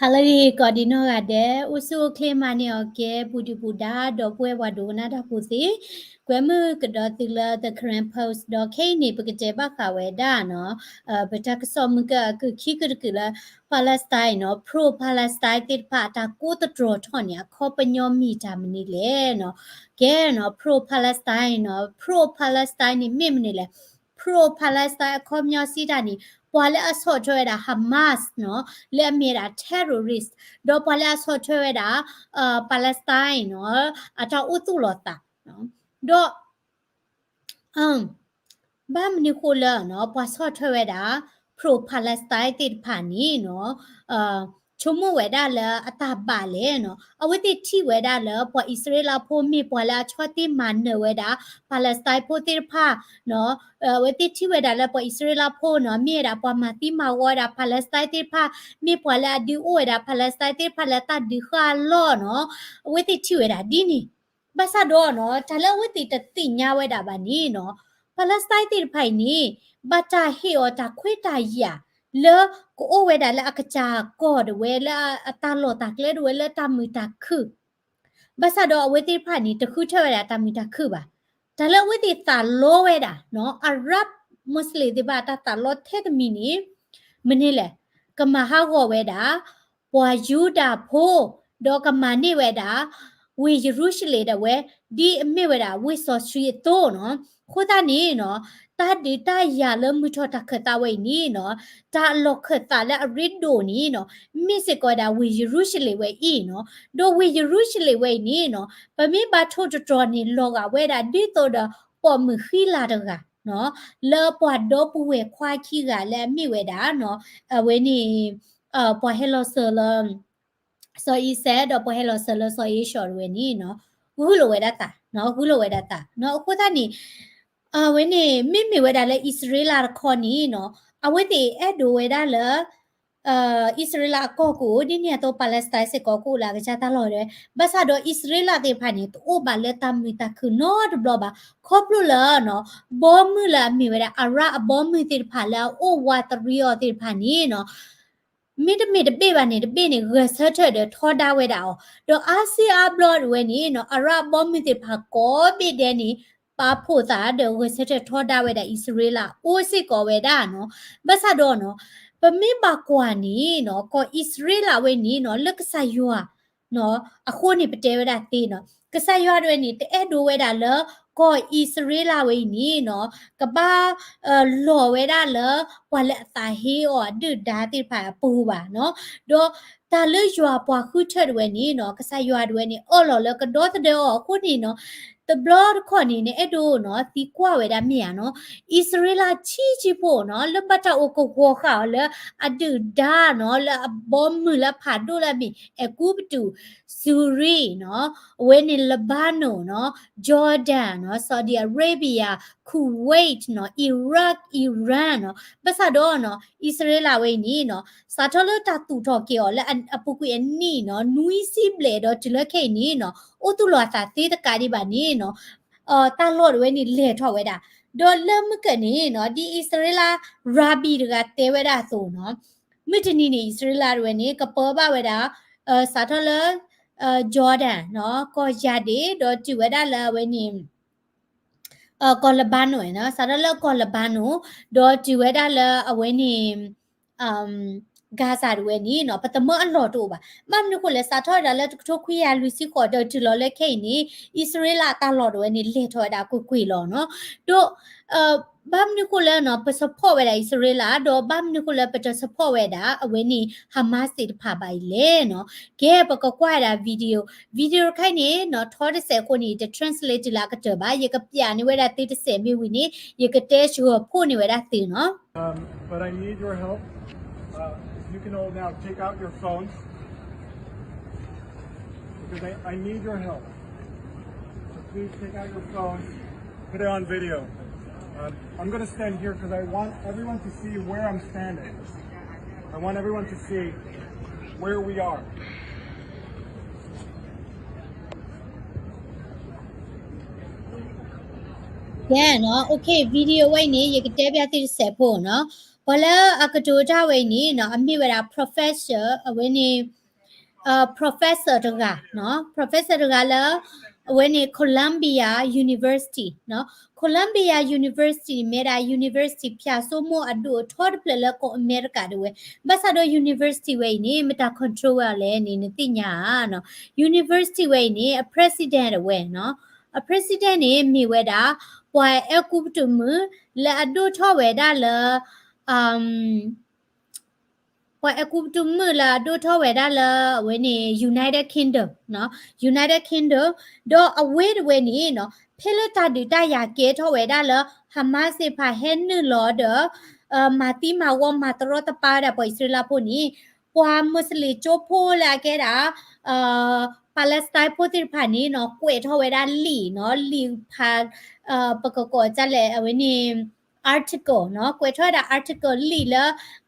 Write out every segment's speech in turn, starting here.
ဟါလၢအဂ့ၤ ကိးဒံးနီၢ်ဂၤဒဲး, အိၣ်ဆူၣ်အိၣ်ချ့မၤန့ၢ်အီၤကဲ ပူၤဒုၣ်ပူၤဒါ ဒီပုၢ်ဝဲၢ်ပှၤဒိကနၣ်တၢ်ဖိသ့ၣ်, ကွဲမုာ်ကဒီးသုလၢ The Karen Post ဒီးခဲအံၤန့ၣ် ပကတဲဘၣ်ဃးဝဲဒၣ်နီၤ, ပတၢ်ကစီၣ်မုၢ်ကၢအကုၢ်ခံကုၢ်တကုၢ်လၢ Palestine နီၤ, pro-Palestine သ့ၣ်တဖၣ်အတၢ်ကိးသတြီၤထီၣ်န့ၣ် အခီပညီမ့ၢ်တၢ်မနုၤလဲၣ်နီၤ. ကဲနီၤ pro-Palestine နီၤ, pro-Palestine န့ၣ်မ့ၢ်မနုၤလဲၣ်. pro-Palestine အခီပညီစံးတၢ်န့ၣ် ပှၤလၢအဆီၣ်ထွဲဝဲဒၣ် Hamas နီၤ, လၢအမ့ၢ်ဝဲဒၣ် terrorist ဒီးပှၤလၢအဆီၣ်ထွဲဝဲဒၣ် Palestine နီၤ, အတၢ်အိၣ်သူၣ်လီၤသး, ဒီး ဘၣ်မနုၤဃိလၢနီၤ ပှၤဆီၣ်ထွဲဝဲဒၣ် pro-Palestine သ့ၣ်တဖၣ်န့ၣ်နီၤ, ဆိကမိၣ်ဝဲဒၣ်လၢအတၢ်ဘၣ်လဲၣ်နီၤ, အဝဲသ့ၣ်ထံၣ်ဝဲဒၣ်လၢပှၤအံၣ်စရ့လးဖိမ့ၢ်ပှၤလၢအဆီၣ်တံၢ်မၤနၢၤဝဲဒၣ် Palestine ဖိသ့ၣ်တဖၣ်နီၤ, အဝဲသ့ၣ်ထံၣ်ဝဲဒၣ်လၢပှၤအံၣ်စရ့လးဖိနီၤ မ့ၢ်ဝဲဒၣ်ပှၤမၤသံမၤဝီဝဲဒၣ် Palestine သ့ၣ်တဖၣ်, မ့ၢ်ပှၤလၢအဒုးအိၣ်ဝဲဒၣ် Palestine သ့ၣ်တဖၣ်လၢတၢ်ဒုးဃၣ်အလီၢ်နီၤ, အဝဲသ့ၣ်ထံၣ်ဝဲဒၣ်ဒ်န့ၣ်. ဘၣ်ဆၣ်ဒီးနီၤ တၢ်လၢအဝဲသ့ၣ်တသ့ၣ်ညါဝဲဒၣ်ဘၣ်န့ၣ်နီၤ, Palestine သ့ၣ်တဖၣ်အံၤန့ၣ် ဘၣ်တၢ်ဟ့ၣ်အီၤတၢ်ခွဲးတၢ်ယာ် လၢကအိၣ်ဝဲဒၣ်လၢအကစၢ်ကီၢ်ဒၣ်ဝဲ လၢအတၢ်လီၢ်တၢ်ကျဲဒၣ်ဝဲ လၢတၢ်မုာ်တၢ်ခုၣ် ဘၣ်ဆၣ်ဒီးအဝဲသ့ၣ်တဖၣ်န့ၣ် တဃုထၢဝဲဒၣ်တၢ်မုာ်တၢ်ခုၣ်ဘၣ်. တၢ်လၢအဝဲသ့ၣ်သးလီဝဲဒၣ်နီၤ Arab Muslim သ့ၣ်တဖၣ်တၢ်သးလီထဲတမံၤန့ၣ် မနုၤလဲၣ်, ကမၤဟးဂီၤဝဲဒၣ် ပှၤယူဒၤဖိ, ဒီးကမၤန့ၢ်ဝဲဒၣ် ဝ့ၢ်ယရူၤၡလ့ၣ်ဒၣ်ဝဲ ဒ်အမ့ၢ်ဝဲဒၣ်ဝ့ၢ်စီဆှံအသိးနီၤ. အဃိသတးန့ၣ်နီၤ တၢ်ဒုးတၢ်ယၤလၢမုၢ်ထီၣ်တၢ်ခၢၣ်သးဝဲအံၤန့ၣ်နီၤ, တၢ်အလီၢ်ခၢၣ်သးလၢအရ့ဒိၣ်န့ၣ်နီၤ, မ့ၢ်စ့ၢ်ကီးဝဲဒၣ်ဝ့ၢ်ယရူၤၡလ့ၣ်ဝဲအံၤနီၤ. ဒီးဝ့ၢ်ယရူၤၡလ့ၣ်ဝဲအံၤန့ၣ်နီၤ ပမ့ၢ်ဘၣ်ထိၣ်သတြီၤန့ၣ် လီၤဂာ်ဝဲဒၣ်ဒ်သိးဒီးပိာ်မုၣ်ဃံလၤတဂၤနီၤ, လၢပှၤဒီပုၢ်ဝဲၢ်ခွါခံဂၤလၢအမ့ၢ်ဝဲဒၣ်နီၤ, အဝဲန့ၣ် ပှၤဟဲလီၤစၢၤလၢ စီၤအံၤစဲး ဒီးပှၤဟဲလီၤစၢၤလၢစီၤယ့ၡီၤတဝဲန့ၣ်နီၤ, ဂုာ်လိာ်ဝဲဒၣ်သး, ဂုာ်လိာ်ဝဲဒၣ်သးနီၤ. အဃိသတးန့ၣ် အဝဲန့ၣ် မ့မ့ၢ်ဝဲဒၣ်လၢအံၣ်စရ့လးတခီန့ၣ်နီၤ, အဝဲသ့ၣ်အဲၣ်ဒိးဝဲဒၣ်လၢ အံၣ်စရ့လးအကီၢ်ကအိၣ် ဒ်န့ၣ်အသိး Palestine စ့ၢ်ကီးကအိၣ်လၢအကစၢ်တၢ်လီၢ်ဒၣ်ဝဲ, ဘၣ်ဆၣ်ဒီးအံၣ်စရ့လးသ့ၣ်တဖၣ်န့ၣ် တအိၣ်ဘၣ်လၢတၢ်မုာ်တၢ်ခုၣ်နီတဘျီဘၣ်, ခီဖျိလၢနီၤ ဘီမုၢ်လၢအမ့ၢ်ဝဲဒၣ် Arab အဘီမုၢ်သ့ၣ်တဖၣ်လၢအအိၣ်ဝးတရံးအီၤသ့ၣ်တဖၣ်န့ၣ်နီၤ မ့တမ့ၢ်တဘ့ၣ်ဘၣ်န့ၣ် တဘ့ၣ်န့ၣ် ဂဲၤဆၢထၢၣ်ဒီးထီဒါဝဲဒၣ်အီၤ, ဒီးအါစုအါဘျီဒၣ်ဝဲန့ၣ်နီၤ Arab အဘီမုၢ်သ့ၣ်တဖၣ်ကိးဘ့ၣ်ဒဲးန့ၣ် ပာ်ဖှိၣ်သးဒီးဂဲၤဆၢထၢၣ်ထီဒါဝဲဒၣ်အံၣ်စရ့လး အိၣ်စ့ၢ်ကီးဝဲဒၣ်နီၤ. ဘၣ်ဆၣ်ဒီးနီၤ ပမ့ၢ်ဘၣ်ကွၢ်န့ၣ်နီၤ ကီၢ်အံၣ်စရ့လးဝဲန့ၣ်နီၤ လၢကစၢ်ယွၤ အဃိန့ၣ် ပတဲဝဲဒၣ်သ့နီၤ, ကစၢ်ယွၤဒၣ်ဝဲန့ၣ် တအဲၣ်ဒိးဝဲဒၣ်လၢ ကီၢ်အံၣ်စရ့လးဝဲအံၤန့ၣ်နီၤ ကဘၣ် လီၤဝဲဒၣ်လၢ ပှၤလၢအသးဟ့အီၤအဒုၣ်ဒါသ့ၣ်တဖၣ်အပူၤဘၣ်နီၤ, ဒီးတၢ်လၢယွၤပှၤဃုထၢဒၣ်ဝဲန့ၣ်နီၤ ကစၢ်ယွၤဒၣ်ဝဲန့ၣ် အၢၣ်လီၤလၢကဒီသဒၢအီၤအဃိန့ၣ်နီၤ တဘျီတခီၣ်န့ၣ် နအဲၣ်ဒိးနီၤ သံကွၢ်ဝဲဒၣ်မ့ၢ်ဧါနီၤ, အံၣ်စရ့လးဆံးဆံးဖိနီၤ လၢဘၣ်တၢ်အိၣ်ကဝီၤဃာ်အီၤလၢအဒုၣ်ဒါနီၤ လၢအဘီမုၢ်လၢအဖးဒိၣ်လၢအမ့ၢ် အဲၤကူပတူး, စူၤရံနီၤ, အဝဲန့ၣ် Lebanon နီၤ, Jordan နီၤ, Saudi Arabia, Kuwait နီၤ, Iraq, Iran နီၤ, ဘၣ်ဆၣ်ဒီးနီၤ အံၣ်စရ့လးဝဲအံၤန့ၣ်နီၤ စးထီၣ်လၢတၢ်သူၣ်ထီၣ်က့ၤအီၤလၢအပူၤကွံာ်အနံၣ်နီၤ နွံဆံဘျဲၣ်ဒီးတုၤလၢခဲအံၤန့ၣ်နီၤ အိၣ်သူၣ်လီၤအသးသ့တကးဒံးဘၣ်န့ၣ်နီၤ တၢ်လီၢ်ဒၣ်ဝဲန့ၣ်လဲၤထီၣ်ဝဲဒၣ်, ဒီးလၢမုၢ်ကၢၢ်န့ၣ်နီၤ ဒ်အံၣ်စရ့လး ရၤဘံတဂၤတဲဝဲဒၣ်အသိးနီၤ မုၢ်တနံၤန့ၣ် အံၣ်စရ့လးဒၣ်ဝဲန့ၣ် ကပၢဘၣ်ဝဲဒၣ် စးထီၣ်လၢ Jordan နီၤ ကီၢ်ယၤဒ့ၣ် ဒီးတုၤဝဲဒၣ်လၢအဝဲန့ၣ် ကီၢ် Lebanon နီၤ စးထီၣ်လၢကီၢ် Lebanon ဒီးတုၤဝဲဒၣ်လၢအဝဲန့ၣ် Gaza ဒၣ်ဝဲန့ၣ်နီၤ ပသမၢအလီၢ်တအိၣ်ဘၣ်. ဘၣ်မနုၤဃိလဲၣ် စးထီၣ်ဝဲဒၣ်လၢတကထိခွံကယၤလွံၢ်ဆံဃိးဒီးတုၤလီၤလၢခဲအံၤန့ၣ် အံၣ်စရ့လးအတၢ်လီၢ်ဒၣ်ဝဲန့ၣ် လဲၤထီၣ်ဝဲဒၣ်ကွ့ၢ်ကွ့ၢ်လီၤနီၤ. ဒီး ဘၣ်မနုၤဃိလၢနီၤ ပ support ဝဲဒၣ်အံၣ်စရ့လး ဒီးဘၣ်မနုၤဃိလၢပတ support ဝဲဒၣ် အဝဲန့ၣ် Hamas သ့ၣ်တဖၣ်ဘၣ်အံၤလဲၣ်နီၤ. ကဲ ပကကွၢ်ဝဲဒၣ် video, video တခါအံၤန့ၣ်နီၤ ထီတစဲးအဃိန့ၣ် ယတ translate တုၤလၢအကတၢၢ်ဘၣ်, ယကပျးန့ၢ်ဝဲဒၣ်သုတစဲးမ့ၢ်ဝံၤန့ၣ် ယကတဲဆှၢဖှိၣ်န့ၢ်ဝဲဒၣ်သုနီၤ. Um, but I need your help. Uh, if you can all now take out your phones. Because I, I need your help. So please take out your phones, put it on video. Uh, I'm going to stand here because I want everyone to see where I'm standing. I want everyone to see where we are. ကဲနီၤ, OK, video ဝဲအံၤန့ၣ် ယကတဲဘၣ်သုတစဲးဖိနီၤ. ပှၤလၢအကတိၤတၢ်ဝဲအံၤန့ၣ်နီၤ အမ့ၢ်ဝဲဒၣ် professor အဝဲန့ၣ် professor တဂၤနီၤ professor တဂၤလၢ အဝဲန့ၣ် Columbia University နီၤ Columbia University န့ၣ် မ့ၢ်ဝဲဒၣ် university ဖၠၣ်စိမိၢ်အဒိၣ်အထီတဖျၢၣ်လၢကီၢ်အမဲရကၤဒၣ်ဝဲ ဘၣ်ဆၣ်ဒီး university ဝဲအံၤန့ၣ် မတၤ control ဝဲအီၤလဲၣ်န့ၣ် နသ့ၣ်ညါဧါနီၤ university ဝဲအံၤန့ၣ် အ president ဒၣ်ဝဲနီၤ အ president န့ၣ် မ့ၢ်ဝဲဒၣ် ပှၤအဲၤကူပတူးမုၣ် လၢအဒိၣ်ထီၣ်ဝဲဒၣ်လၢ ပှၤအဲၤကူပတူးမုၣ်လၢအဒိၣ်ထီၣ်ဝဲဒၣ်လၢ အဝဲန့ၣ် United Kingdom နီၤ United Kingdom ဒီးအဝဲတဝဲန့ၣ်နီၤ ဖဲလၢတၢ်ဒုးတၢ်ယၤကဲထီၣ်ဝဲဒၣ်လၢ Hamas သ့ၣ်တဖၣ်ဟဲနုာ်လီၤဒီး မၤသံမၤဝီမၤတရီတပါဝဲဒၣ်ပှၤအံၣ်စရ့လးဖိန့ၣ် ပှၤမူးစလ့ၣ်ကၠိဖိလၢအကဲဒၣ် Palestine ဖိသ့ၣ်တဖၣ်န့ၣ်နီၤ ကွဲးထီၣ်ဝဲဒၣ်လံာ်နီၤ လံာ်ဖး ပကကိးဒ်လဲၣ် အဝဲန့ၣ် article နီၤ ကွဲးထီၣ်ဝဲဒၣ် article လံာ်လၢ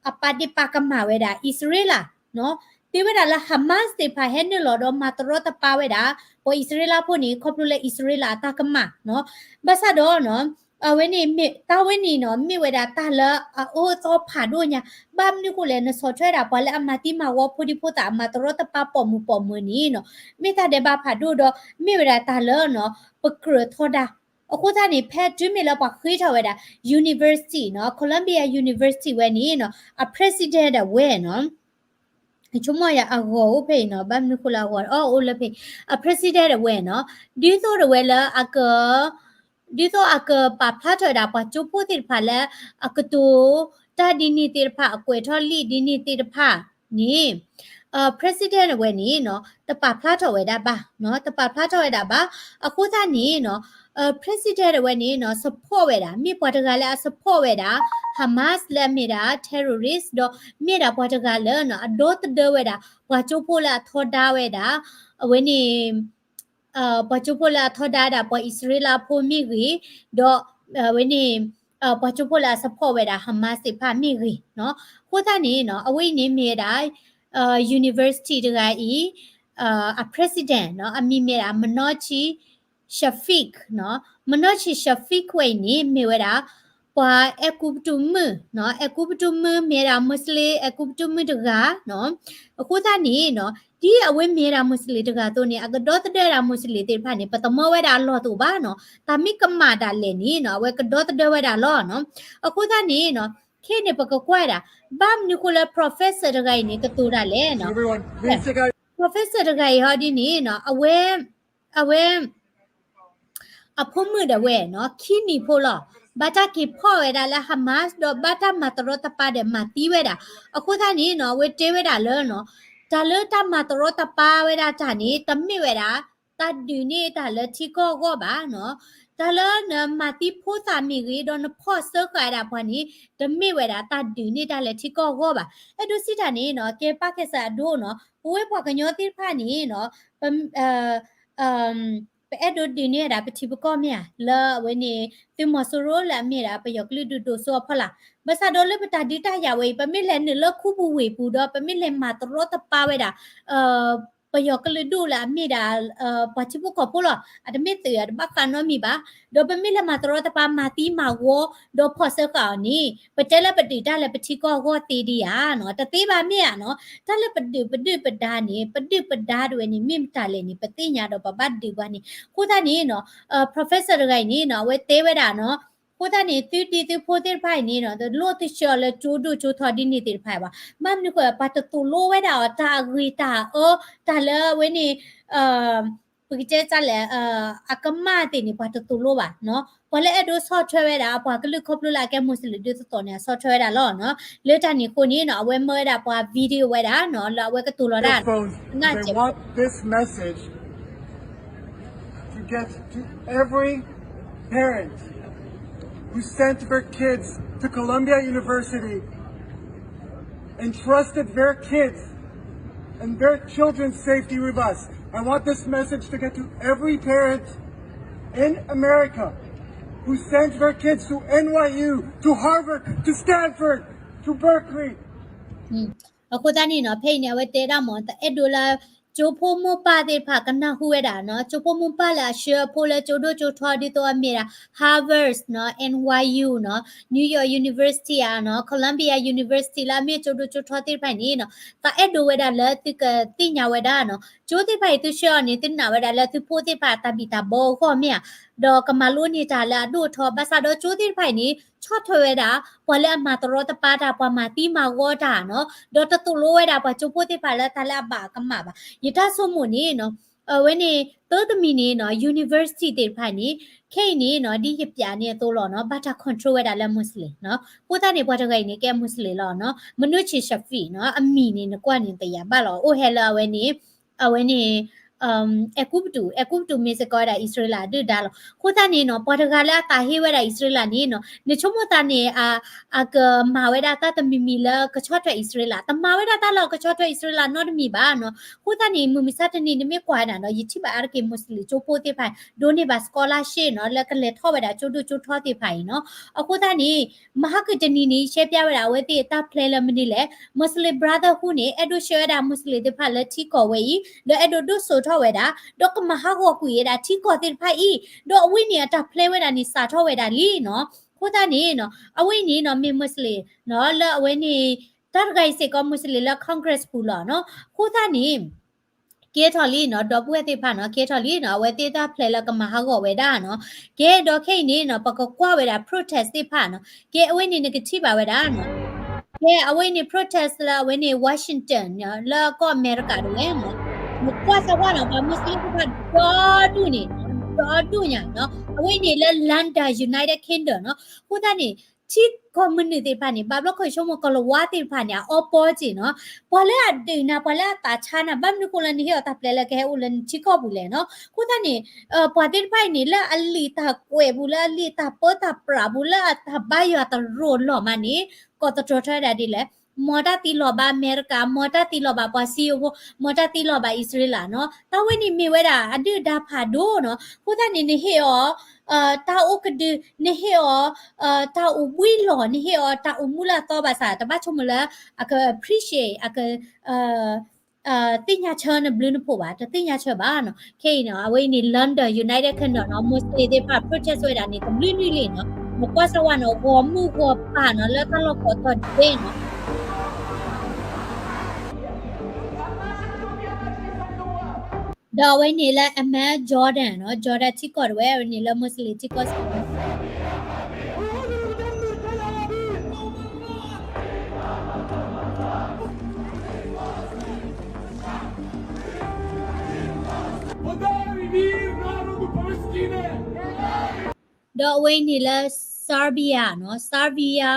အပာ်ဒ့ၣ်ပာ်ကမၣ်ဝဲဒၣ် အံၣ်စရ့လးနီၤ တဲဝဲဒၣ်လၢ Hamas သ့ၣ်တဖၣ်ဟဲနုာ်လီၤဒီးမၤတရီတပါဝဲဒၣ် ပှၤအံၣ်စရ့လးဖိန့ၣ် ခီဖျိလၢအံၣ်စရ့လးအတၢ်ကမၣ်နီၤ ဘၣ်ဆၣ်ဒီးနီၤ အဝဲန့ၣ် တၢ်ဝဲန့ၣ်နီၤ မ့ၢ်ဝဲဒၣ်တၢ်လၢအအၢအသီဖးဒိၣ်ညါ ဘၣ်မနုၤဃိလဲၣ် နဆီၣ်ထွဲဒၣ်ပှၤလၢအမၤသံမၤဝီဖိဒံဖိသၣ် အမၤတရီတပါပိာ်မုၣ်ပိာ်မၢၤန့ၣ်နီၤ မ့ၢ်တၢ်ဒဲးဘးဖးဒိၣ်ဒီး မ့ၢ်ဝဲဒၣ်တၢ်လၢနီၤ ပကြၢးထီဒါ အဃိသတးန့ၣ် ဖဲတုၤမ့ၢ်လၢပှၤဃ့ထီၣ်ဝဲဒၣ် university နီၤ Columbia University ဝဲန့ၣ်နီၤ အ president ဒၣ်ဝဲနီၤ ဆိကမိၣ်ယၤအဂီၤအိၣ်ဖဲအံၤနီၤ ဘၣ်မနုၤဃိလၢအဂီၤ အအိၣ်လၢဖဲ အ president ဒၣ်ဝဲနီၤ ဒ်သိးဒၣ်ဝဲလၢအက ဒ်သိးအကပာ်ဖျါထီၣ်ဝဲဒၣ်ပှၤကၠိဖိသ့ၣ်တဖၣ်လၢ အကတိၤတၢ်ဒ်န့ၣ်သ့ၣ်တဖၣ် အကွဲးထီၣ်လံာ်ဒ်န့ၣ်သ့ၣ်တဖၣ်န့ၣ် president ဒၣ်ဝဲန့ၣ်နီၤ တပာ်ဖျါထီၣ်ဝဲဒၣ်ဘၣ်နီၤ တပာ်ဖျါထီၣ်ဝဲဒၣ်ဘၣ် အဃိသတးန့ၣ်နီၤ president ဒၣ်ဝဲန့ၣ်နီၤ support ဝဲဒၣ် မ့ၢ်ပှၤတဂၤလၢအ support ဝဲဒၣ် Hamas လၢအမ့ၢ်ဒၣ် terrorist ဒီးမ့ၢ်ဒၣ်ပှၤတဂၤလၢနီၤ အဒီသဒၢဝဲဒၣ် ပှၤကၠိဖိလၢအထီဒါဝဲဒၣ် အဝဲန့ၣ် ပှၤကၠိဖိလၢအထီဒါဝဲဒၣ်ပှၤအံၣ်စရ့လးဖိမ့ၢ်ဂ့ၤ, ဒီးအဝဲန့ၣ် ပှၤကၠိဖိလၢအ support ဝဲဒၣ် Hamas သ့ၣ်တဖၣ်မ့ၢ်ဂ့ၤနီၤ. အဃိသတးန့ၣ်နီၤ အဝဲအံၤန့ၣ်မ့ၢ်ဝဲဒၣ် university တဂၤအံၤ အ president နီၤ အမံၤမ့ၢ်ဒၣ် Menochi Shafik နီၤ. Menochi Shafik ဝဲအံၤန့ၣ် မ့ၢ်ဝဲဒၣ် ပှၤအဲၤကူပတူးမုၣ်နီၤ, အဲၤကူပတူးမုၣ်မ့ၢ်ဝဲဒၣ် Muslim အဲၤကူပတူးမုၣ်တဂၤနီၤ. အဃိသတးန့ၣ်နီၤ ဒ်အဝဲမ့ၢ်ဝဲဒၣ် Muslim တဂၤအသိးန့ၣ် အကဒီသဒၢဝဲဒၣ် Muslim သ့ၣ်တဖၣ်န့ၣ် ပသ့ၣ်မီဝဲဒၣ်အလီၢ်တအိၣ်ဘၣ်နီၤ. တၢ်မ့ၢ်ကမၣ်ဒၣ်လဲာ်န့ၣ်နီၤ အဝဲကဒီသဒၢဝဲဒၣ်လီၤနီၤ. အဃိသတးန့ၣ်နီၤ ခဲအံၤန့ၣ် ပကကွၢ်ဝဲဒၣ် ဘၣ်မနုၤဃိလၢ professor တဂၤအံၤန့ၣ် ကတိၤဒၣ်လဲာ်နီၤ. professor တဂၤအံၤဟီဒ်န့ၣ်နီၤ အဝဲ အဝဲ အဖိမုၣ်ဒၣ်ဝဲနီၤ ခံနံၣ်ဖိလီၤ. ဘၣ်တၢ်က့ၤဖီၣ်ဝဲဒၣ်လၢ Hamas ဒီးဘၣ်တၢ်မၤတရီတပါဒီးမၤသံဝဲဒၣ်. အဃိသတးန့ၣ်နီၤ အဝဲတဲဝဲဒၣ်လၢနီၤ တၢ်လၢတၢ်မၤတရီတပါဝဲဒၣ်တၢ်န့ၣ် တမ့ၢ်ဝဲဒၣ် တၢ်ဒုးန့ၢ်တၢ်လၢထံကီၢ်အဂီၢ်ဘၣ်နီၤ. တၢ်လၢနမၤသံဖိသၣ်မ့ၢ်ဂ့ၤ ဒီးနဖီၣ်စၢဃာ်ဝဲဒၣ်ပှၤန့ၣ် တမ့ၢ်ဝဲဒၣ်တၢ်ဒုးန့ၢ်တၢ်လၢထံကီၢ်အဂီၢ်ဘၣ်. အဲၣ်ဒိးစံးတၢ်န့ၣ်နီၤ ကဲပၢ်ကဲစၢ်အဒိနီၤ ပဝဲပှၤကညီသ့ၣ်တဖၣ်န့ၣ်နီၤ ပ ပအဲၣ်ဒိးဒုးန့ၢ်ဝဲဒၣ်ပထံပကီၢ်မ့ၢ်ဧါ လၢအဝဲန့ၣ် သုးမီၤစိရိၤလၢအမ့ၢ်ဒၣ်ပယီၤကလုာ်ဒူၣ်ဒိၣ်စိအဖီလာ်. ဘၣ်ဆၣ်ဒီးလၢပတၢ်ဒုးတၢ်ယၤဝဲအံၤ ပမ့ၢ်လဲၤနုာ်လၢခူပူၤဝ့ၢ်ပူၤဒီး ပမ့ၢ်လဲၤမၤတရီတပါဝဲဒၣ် ပယီၤကလုာ်ဒူၣ်လၢအမ့ၢ်ဒၣ် ပှၤထံဖိကီၢ်ဖိလီၤ. အတမ့ၢ်သုးအတဘၣ်ဃးနီတမံၤဘၣ်. ဒီးပမ့ၢ်လဲၤမၤတရီတပါ မၤသံမၤဝီ ဒီးဖီၣ်စၢဃာ်အီၤန့ၣ် ပတဲလၢပဒုးတၢ်လၢပထံကီၢ်အဂီၢ်သ့ဒံးဧါနီၤ. တသ့ဘၣ်မ့ၢ်ဧါနီၤ. တၢ်လၢပဒုးပဒုၣ်ပဒါန့ၣ် ပဒုၣ်ပဒါတဝဲန့ၣ် မ့ၢ်မတၤလဲၣ်န့ၣ် ပသ့ၣ်ညါဒီးပဘၣ်ဒုးပှၤန့ၣ်. အဃိသတးန့ၣ်နီၤ professor တဂၤအံၤန့ၣ်နီၤ အဝဲတဲဝဲဒၣ်နီၤ အဃိသတးန့ၣ် သုဒံသုဖိသ့ၣ်တဖၣ်အံၤန့ၣ်နီၤ တလိၣ်သုဆှၢအီၤလၢကၠိဒိၣ်ကၠိထီဒ်န့ၣ်သ့ၣ်တဖၣ်ဘၣ်. ဘၣ်မနုၤဃိ ပှၤတသိၣ်လိဝဲဒၣ်အီၤ တၢ်အဂ့ၤတၢ်အအၢ တၢ်လၢအဝဲန့ၣ် ပကတဲတၢ်လဲၣ် အကမၣ်သ့ၣ်န့ၣ် ပှၤတသိၣ်လိဘၣ်နီၤ. ပှၤလၢအဲၣ်ဒိးဆီၣ်ထွဲဝဲဒၣ် ပှၤကလုာ်ခီဖျိလၢအကဲ Muslim ဒ်သိးသိးန့ၣ် အဆီၣ်ထွဲဝဲဒၣ်လီၤနီၤ. လၢတၢ်န့ၣ်အဃိန့ၣ်နီၤ အဝဲမၢဝဲဒၣ်ပှၤ video ဝဲဒၣ်နီၤ လၢအဝဲကတိၤလီၤတၢ် They want this message to get to every parent who sent their kids to Columbia University, entrusted their kids and their children's safety with us. I want this message to get to every parent in America who sent their kids to N Y U, to Harvard, to Stanford, to Berkeley. အဃိသတးန့ၣ်နီၤ ဖဲအံၤန့ၣ် အဝဲတဲဒၣ်မ့ၢ် တအဲၣ်ဒိးလၢ ကၠိဖိမိၢ်ပၢ်သ့ၣ်တဖၣ်ကနၢ်ဟူဝဲဒၣ်နီၤ, ကၠိဖိမိၢ်ပၢ်လၢအဆှၢအဖိလၢကၠိဒိၣ်ကၠိထီဒ်သိးအမ့ၢ်ဒၣ် Harvard နီၤ, N Y U နီၤ, New York University ဧါနီၤ, Columbia University လၢအမ့ၢ်ကၠိဒိၣ်ကၠိထီသ့ၣ်တဖၣ်အံၤန့ၣ်နီၤ, သးအဲၣ်ဒိးဝဲဒၣ်လၢသုကသ့ၣ်ညါဝဲဒၣ်နီၤ, ကၠိသ့ၣ်တဖၣ်အံၤသုဆှၢအီၤန့ၣ် သုနာ်ဝဲဒၣ်လၢသုဖိသ့ၣ်တဖၣ်တၢ်ဘံၣ်တၢ်ဘၢအဂီၢ်မ့ၢ်ဧါ, ဒီးကမၤလိန့ၢ်တၢ်လၢအဒိၣ်အထီ, ဘၣ်ဆၣ်ဒီးကၠိသ့ၣ်တဖၣ်အံၤန့ၣ် ဆီၣ်ထွဲဝဲဒၣ် ပှၤလၢအမၤတရီတပါတၢ်, ပှၤမၤသံမၤဂီၤတၢ်နီၤ, ဒီးတသိၣ်လိဝဲဒၣ်ပှၤကၠိဖိသ့ၣ်တဖၣ်လၢတၢ်လၢအဘၣ်အကမၣ်ဘၣ်. ယတၢ်ဆိကမိၣ်န့ၣ်နီၤ, အဝဲန့ၣ် တၢ်တမံၤန့ၣ်နီၤ, university သ့ၣ်တဖၣ်န့ၣ် ခဲအံၤန့ၣ်နီၤ, ဒ်ယပျးန့ၣ်အသိးလီၤနီၤ, ဘၣ်တၢ် control ဝဲဒၣ်လၢ Muslim နီၤ, အဃိသတးန့ၣ် ပှၤတဂၤအံၤန့ၣ်ကဲ Muslim လီၤနီၤ, Manoche Shafik နီၤ, အမံၤန့ၣ်နကွၢ်န့ၣ်တယာ်ဘၣ်လီၤ, အိၣ်ဟဲလၢအဝဲန့ၣ် အဝဲန့ၣ် အဲၤကူပတူး, အဲၤကူပတူးမ့ၢ်စ့ၢ်ကီးဝဲဒၣ်အံၣ်စရ့လးအဒုၣ်ဒါလီၤ. အဃိသတးန့ၣ်နီၤ, ပှၤတဂၤလၢအသးဟ့ဝဲဒၣ်အံၣ်စရ့လးန့ၣ်နီၤ, နဆိကမိၣ်သးန့ၣ် အကမၤဝဲဒၣ်တၢ်တမံၤမံၤလၢကဆီၣ်ထွဲအံၣ်စရ့လး, တမၤဝဲဒၣ်တၢ်လၢအကဆီၣ်ထွဲအံၣ်စရ့လးနီတမံၤဘၣ်နီၤ. အဃိသတးန့ၣ် မုၢ်မဆါတနံၤန့ၣ်မ့ၢ်ကွၢ်ဝဲဒၣ်နီၤ, ယထံၣ်ဘၣ်အါတက့ၢ် Muslim ကၠိဖိသ့ၣ်တဖၣ် ဒိးန့ၢ်ဘၣ် scholarship နီၤ, လၢကလဲၤထီၣ်ဝဲဒၣ်ကၠိဒိၣ်ကၠိထီသ့ၣ်တဖၣ်အံၤနီၤ. အဃိသတးန့ၣ် မဟါကတနံၤန့ၣ် ယရှဲပျးဝဲဒၣ်အဝဲသ့ၣ်အတၢ်ဖျဲလၢမနုၤလဲၣ်, Muslim Brotherhood န့ၣ် အဲၣ်ဒိးဆှၢဝဲဒၣ် Muslim သ့ၣ်တဖၣ်လၢထံကီၢ်ဝဲအံၤ, ဒီးအဲၣ်ဒိးဒိၣ်စိာ်ထီၣ်ဝဲဒၣ်, ဒီးကမၤဟးဂီၤကွံာ်ဝဲဒၣ်ထံကီၢ်သ့ၣ်တဖၣ်အံၤ, ဒီးအဝဲန့ၣ်အတၢ်ဖျဲဝဲဒၣ်န့ၣ် စးထီၣ်ဝဲဒၣ်လံနီၤ. အဃိသတးန့ၣ်နီၤ, အဝဲအံၤန့ၣ်နီၤ မ့ၢ် Muslim နီၤ, လၢအဝဲန့ၣ် တၢ်တဂၤအံၤစ့ၢ်ကီး Muslim လၢ Congress ပူၤလီၤနီၤ. အဃိသတးန့ၣ် ကဲထီၣ်လံနီၤ, ဒီပုၢ်ဝဲၢ်သ့ၣ်တဖၣ်နီၤ, ကဲထီၣ်လံနီၤ, အဝဲသ့ၣ်တၢ်ဖျဲလၢကမၤဟးဂီၤဝဲဒၣ်နီၤ. ကဲဒီးခဲအံၤန့ၣ်နီၤ, ပကကွၢ်ဝဲဒၣ် protest သ့ၣ်တဖၣ်နီၤ. ကဲအဝဲန့ၣ် နကထံၣ်ဘၣ်ဝဲဒၣ်နီၤ. ကဲအဝဲန့ၣ် protest လၢအဝဲန့ၣ် Washington လၢကီၢ်အမဲရကၤတဝဲနီၤ. နကွၢ်စၢ်ဝဲနီၤ, ပှၤ Muslim သ့ၣ်တဖၣ်ဒီဒူၣ်န့ၣ်, ဒီဒူၣ်ညါနီၤ. အဝဲန့ၣ်လၢ London, United Kingdom နီၤ. အဃိသတးန့ၣ် ထံကီၢ်မနုၤသ့ၣ်တဖၣ်န့ၣ် ဘၣ်ဘျီခိၣ်ဆိကမိၣ် ကလၤဝါသ့ၣ်တဖၣ်န့ၣ် အအီပီစ့ၢ်နီၤ. ပှၤလၢအဒုးနၤ, ပှၤလၢအသးဆါနၤ, ဘၣ်မနုၤဃိလၢနဟ့ၣ်အီၤတၢ်ဖျဲလၢကဟဲအိၣ်လၢနထံကီၢ်ပူၤလဲၣ်နီၤ. အဃိသတးန့ၣ် ပှၤသ့ၣ်တဖၣ်အံၤန့ၣ် လၢအလံာ်တၢ်ကွဲးပူၤ, လၢအလံာ်တၢ်ပၢတၢ်ပြးပူၤ, လၢအတၢ်ဘါယွၤတရိာ်လီၤမးန့ၣ် ကိးသတြီၤထွဲဒၣ်ဒ်လဲၣ်, မ်တၢ်သံလီၤဘၣ်အမဲရကၤ, မ်တၢ်သံလီၤဘၣ်ပှၤစံယိၤဖိ, မ်တၢ်သံလီၤဘၣ်အံၣ်စရ့လးနီၤ. တၢ်ဝဲန့ၣ်မ့ၢ်ဝဲဒၣ်အဒုၣ်အဒါဖးဒိၣ်နီၤ. အဃိသတးန့ၣ် နဟ့ၣ်အီၤ တၢ်အိၣ်ကဒု, နဟ့ၣ်အီၤ တၢ်အိၣ်ဘှံးလီၢ်, နဟ့ၣ်အီၤတၢ်အိၣ်မူလၢအသီဘၣ်ဆၣ် တဘၣ်ဆိကမိၣ်လၢ အက appreciate, အက သ့ၣ်ညါဆၢနဘျုးနဖှိၣ်ဘၣ်, တသ့ၣ်ညါဆၢဘၣ်နီၤ. ခဲအံၤနီၤ အဝဲအံၤန့ၣ် London, United Kingdom နီၤ, Muslim သ့ၣ်တဖၣ် protest ဝဲဒၣ်န့ၣ် တဘျုးနံၣ်လံနီၤ. နကွၢ်စၢ်ဝဲနီၤ ဂီၤမုၢ်ဂီၤပၢ်နီၤ လၢတၢ်လီၢ်ကိးတီၤဒဲးနီၤ. ဒီးအဝဲန့ၣ်လၢ Amman Jordan နီၤ, Jordan ထံကီၢ်တဝဲ အဝဲန့ၣ်လၢ Muslim ထံကီၢ်စ့ၢ်ကီး ဒီးအဝဲအံၤန့ၣ်လၢ Serbia နီၤ, Serbia,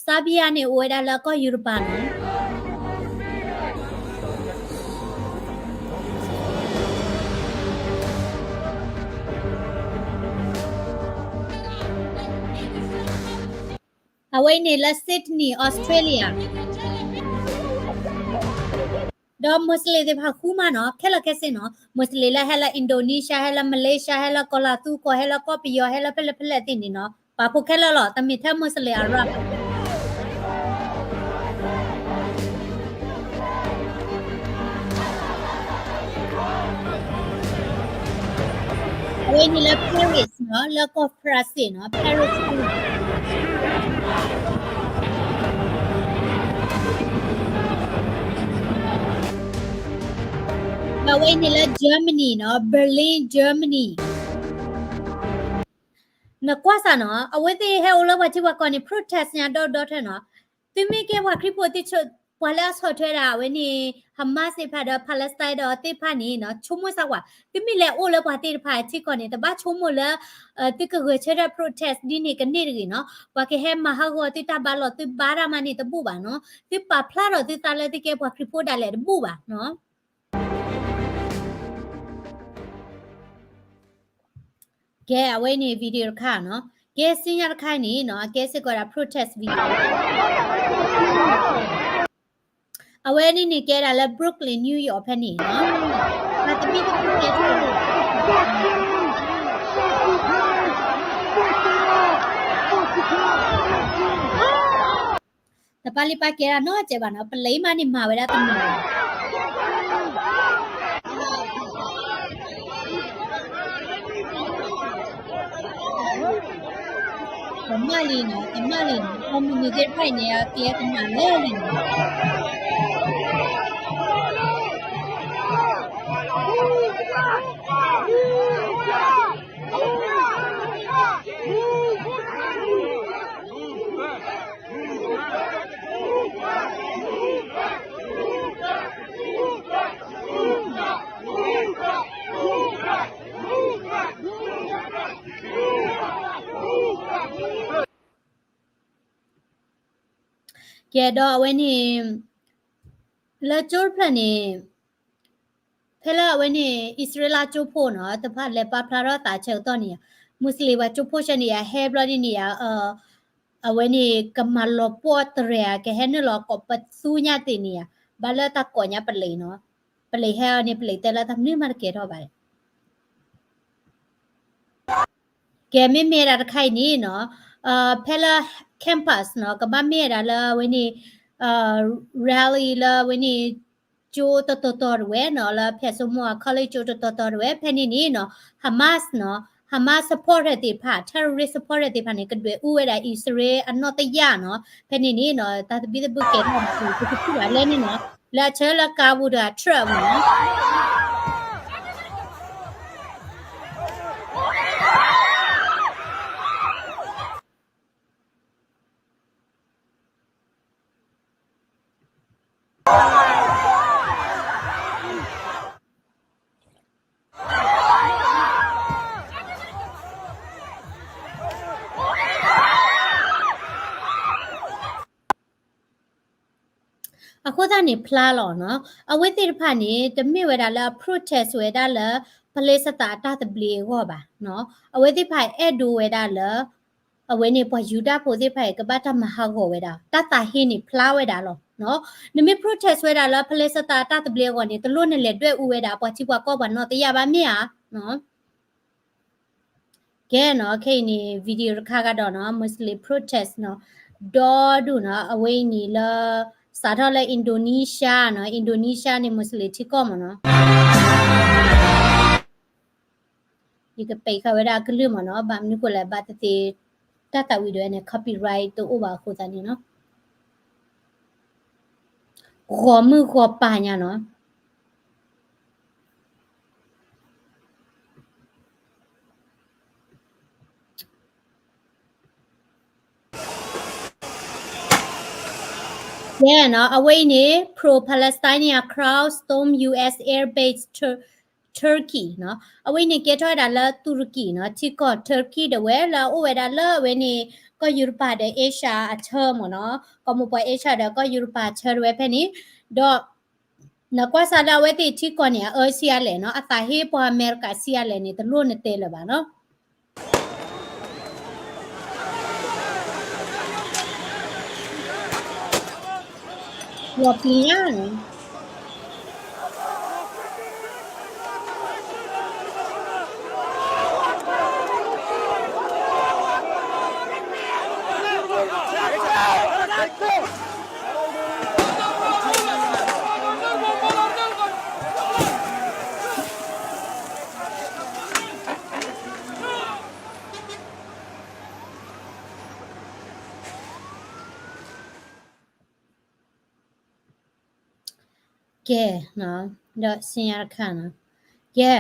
Serbia န့ၣ် အိၣ်ဝဲဒၣ်လၢကီၢ်ယူရပၤနီၤ. အဝဲအံၤန့ၣ်လၢ Sydney, Australia. ဒီး Muslim သ့ၣ်တဖၣ်ဃူမးနီၤ, ခဲလၢာ်ခဲဆ့နီၤ. Muslim လၢဟဲလၢ Indonesia, ဟဲလၢ Malaysia, ဟဲလၢကီၤလၤသူကီၢ်, ဟဲလၢကီၢ်ပယီၤ, ဟဲလၢဖဲလဲၣ်ဖဲလဲၣ်သ့ၣ်န့ၣ်နီၤ, ပာ်ဖှိၣ်ခဲလၢာ်လီၤ, တမ့ၢ်ထဲ Muslim Arab ဘၣ်. အဝဲန့ၣ်လၢ Paris နီၤ, လၢကီၢ်ဖရၣ်စ့ၣ်နီၤ, Paris ဒီးအဝဲအံၤန့ၣ်လၢ Germany နီၤ, Berlin, Germany. နကွၢ်စၢ်နီၤ, အဝဲသ့ၣ်ဟဲအိၣ်လၢပှၤထံပှၤကီၢ်န့ၣ် protest ညါဒီဒီထဲနီၤ. သုမ့ၢ်ကဲပှၤခရံာ်ဖိသ့ၣ်, ပှၤလၢအဆီၣ်ထွဲဒၣ်အဝဲန့ၣ် Hamas သ့ၣ်တဖၣ်ဒီး Palestine ဒီးသ့ၣ်တဖၣ်န့ၣ်နီၤ, ဆိကမိၣ်စၢ်ကွၢ်, သုမ့ၢ်လဲၤအိၣ်လၢပှၤသ့ၣ်တဖၣ်ထံကီၢ်န့ၣ် တဘၣ်ဆိကမိၣ်လၢ သုကဂဲၤဆၢထၢၣ် protest ဒ်န့ၣ်ကန့ၢ်တဂ့ၤနီၤ. ပှၤကဟဲမၤဟးဂီၤသုတၢ်ဘါလီၢ်သုဘါတၢ်မးန့ၣ်တဘူၣ်ဘၣ်နီၤ. သုပာ်ဖျါထီၣ်သုသးလၢသုကဲပှၤခရံာ်ဖိဒၣ်လဲာ်တဘူၣ်ဘၣ်နီၤ. ကဲ အဝဲန့ၣ် video တခါနီၤ. ကဲ ဆူညါတခါန့ၣ်နီၤ, အကဲစ့ၢ်ကီးဒၣ် protest video. အဝဲန့ၣ်န့ၣ်ကဲဒၣ်လၢ Brooklyn, New York ဖဲန့ၣ်နီၤ. ပှၤတဘ့ၣ်တဘ့ၣ်ကဲထီၣ် တပာ်လံပာ်ကဲဒၣ်နီတစဲးဘၣ်နီၤ, ပလဲၤမးန့ၣ်မၤဝဲဒၣ်တမံၤလီၤ. မၢလံနီၤ, တမၢလံနီၤ, အီၣ်မုၢ်နုာ်သ့ၣ်တဖၣ်အံၤန့ၣ် အကဲကမၣ်လၢလံနီၤ. ကဲဒီးအဝဲန့ၣ် လၢကၠိတဖျၢၣ်န့ၣ် ဖဲလၢအဝဲန့ၣ် အံၣ်စရ့လးကၠိဖိနီၤ တဖၣ်လဲၤပာ်ဖျါထီၣ်သးဆၢကတီၢ်န့ၣ်ဧါ, မူစလ့ၣ်ပှၤကၠိဖိဆၢန့ၣ်ဧါ ဟဲဘျီဒ်န့ၣ်ဧါ, အဝဲန့ၣ် ကမၤလီၤပှီၢ်တြဲၤဧါ ကဟဲနုာ်လီၤကိးပသူညါသ့ၣ်န့ၣ်ဧါ, ဘၣ်လၢတၢ်ကိးညါပလံးနီၤ, ပလံးဟဲအီၤန့ၣ် ပလံးတဲလၢတၢ်မနုၤမးတကဲထီၣ်ဘၣ် ကဲမ့မ့ၢ်ဒၣ်တခါအံၤန့ၣ်နီၤ, ဖဲလၢ campus နီၤ ကဘၣ်မ့ၢ်ဝဲဒၣ်လၢအဝဲန့ၣ် rally လၢအဝဲန့ၣ် ကၠိတတီၤတီၤတဝဲနီၤ လၢဖဲးစိမိၤ college ကၠိတတီၤတီၤတဝဲ ဖဲန့ၣ်န့ၣ်နီၤ Hamas နီၤ Hamas supporter သ့ၣ်တဖၣ် terrorist supporter သ့ၣ်တဖၣ်န့ၣ် ကဒွဲၣ်အူဝဲဒၣ်အံၣ်စရ့လးအနီၢ်တယၢ်နီၤ, ဖဲန့ၣ်န့ၣ်နီၤ တၢ်သဘံၣ်သဘုၣ်ကဲထီၣ်န့ၣ် ပကထံၣ်ဘၣ်လၢန့ၣ်နီၤ, လၢအဆၢလၢကါပူၤတဂၤ Trump နီၤ အဃိသတးန့ၣ်ဖျါလီၤနီၤ, အဝဲသ့ၣ်တဖၣ်န့ၣ် တမ့ၢ်ဝဲဒၣ်လၢအ protest ဝဲဒၣ်လၢ ပလ့းစတးအတၢ်သဘျ့အဂီၢ်ဘၣ်နီၤ, အဝဲသ့ၣ်တဖၣ်အဲၣ်ဒိးဝဲဒၣ်လၢ အဝဲန့ၣ်ပှၤယူဒၤဖိသ့ၣ်တဖၣ်အံၤ ကဘၣ်တၢ်မၤဟးဂီၤဝဲဒၣ် တၢ်သးဟ့န့ၣ်ဖျါဝဲဒၣ်လီၤနီၤ, နမ့ၢ် protest ဝဲဒၣ်လၢ ပလ့းစတးအတၢ်သဘျ့အဂီၢ်န့ၣ် တလိၣ်နလဲၤဒွဲၣ်အူဝဲဒၣ်ပှၤထံပှၤကီၢ်ပှၤနီၢ်တယၢ်ဘၣ်မ့ၢ်ဧါနီၤ ကဲနီၤ ခဲအံၤန့ၣ် video တခါကဒီးနီၤ Muslim protest နီၤ, ဒီဒူၣ်နီၤ အဝဲအံၤန့ၣ်လၢ စးထီၣ်လၢ Indonesia နီၤ, Indonesia န့ၣ် Muslim ထံကီၢ်မ့ၢ်နီၤ, ယကပဲာ်ဃာ်ဝဲဒၣ်အကလုၢ်မ့ၢ်နီၤ, ဘၣ်မနုၤဃိလဲၣ် ဘၣ်သ့ၣ်သ့ၣ် တၢ်သးဝံၣ်ဒၣ်ဝဲန့ၣ် copyright တအိၣ်ဘၣ်အဃိသတးန့ၣ်နီၤ, ဂီၤမုၢ်ဂီၤပၤညါနီၤ ကဲနီၤ အဝဲအံၤန့ၣ် pro-Palestinian crowd storm U S air base Tur- Turkey နီၤ, အဝဲအံၤန့ၣ် ကဲထီၣ်ဝဲဒၣ်လၢ တူရကံနီၤ, ထံကီၢ် Turkey ဒၣ်ဝဲလၢအအိၣ်ဝဲဒၣ်လၢအဝဲန့ၣ် ကီၢ်ယူရပၤဒီး Asia အထၢမ့ၢ်နီၤ, ကီၢ်မိၢ်ပှၢ် Asia ဒီးကီၢ်ယူရပၤအထၢတဝဲဖဲန့ၣ်, ဒီး နကွၢ်စးလၢအဝဲသ့ၣ်ထံကီၢ်န့ၣ် အအၢဆံးအါလဲၣ်နီၤ, အသးဟ့ပှၤအမဲရကၤဆံးအါလဲၣ်န့ၣ် တလိၣ်နတဲလၢၤဘၣ်နီၤ. လီၤပျံၤညါန့ၣ် ကဲ, ဒီးဆူညါတခါနီၤ, ကဲ,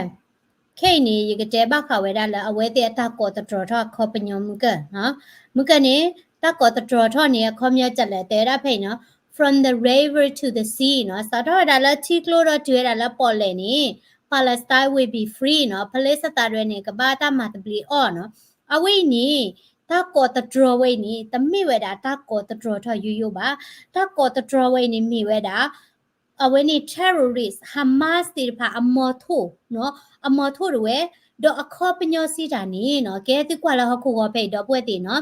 ခဲအံၤန့ၣ် ယကတဲဘၣ်ဃးဝဲဒၣ်လၢအဝဲသ့ၣ်အတၢ်ကိးသတြီၤထီၣ်အခီပညီမုၢ်ကၢၢ်, မုၢ်ကၢၢ်န့ၣ် တၢ်ကိးသတြီၤထီၣ်န့ၣ် အခီပညီကလဲၣ် တဲဝဲဒၣ်ဖဲအံၤနီၤ, From the river to the sea နီၤ, စးထီၣ်ဝဲဒၣ်လၢထံကျိဒီးတုၤဝဲဒၣ်လၢပီၣ်လဲၣ်န့ၣ် Palestine will be free နီၤ, ဖလ့စတၤဒၣ်ဝဲန့ၣ် ကဘၣ်တၢ်မၤသဘျ့အီၣ်နီၤ. အဝဲအံၤန့ၣ် တၢ်ကိးသတြီၤဝဲအံၤန့ၣ် တမ့ၢ်ဝဲဒၣ်တၢ်ကိးသတြီၤထီၣ်ယိယိဘၣ်. တၢ်ကိးသတြီၤဝဲအံၤန့ၣ် မ့ၢ်ဝဲဒၣ် အဝဲန့ၣ် terrorist Hamas သ့ၣ်တဖၣ် အမီၤထိၣ်, အမီၤထိၣ်ဒၣ်ဝဲ, ဒီးအခီပညီစံးတၢ်န့ၣ်နီၤ, ကဲသုကွၢ်လၢဟီၣ်ခိၣ်ဂီၤဖဲအံၤ ဒီပုၢ်ဝဲၢ်သ့ၣ်နီၤ,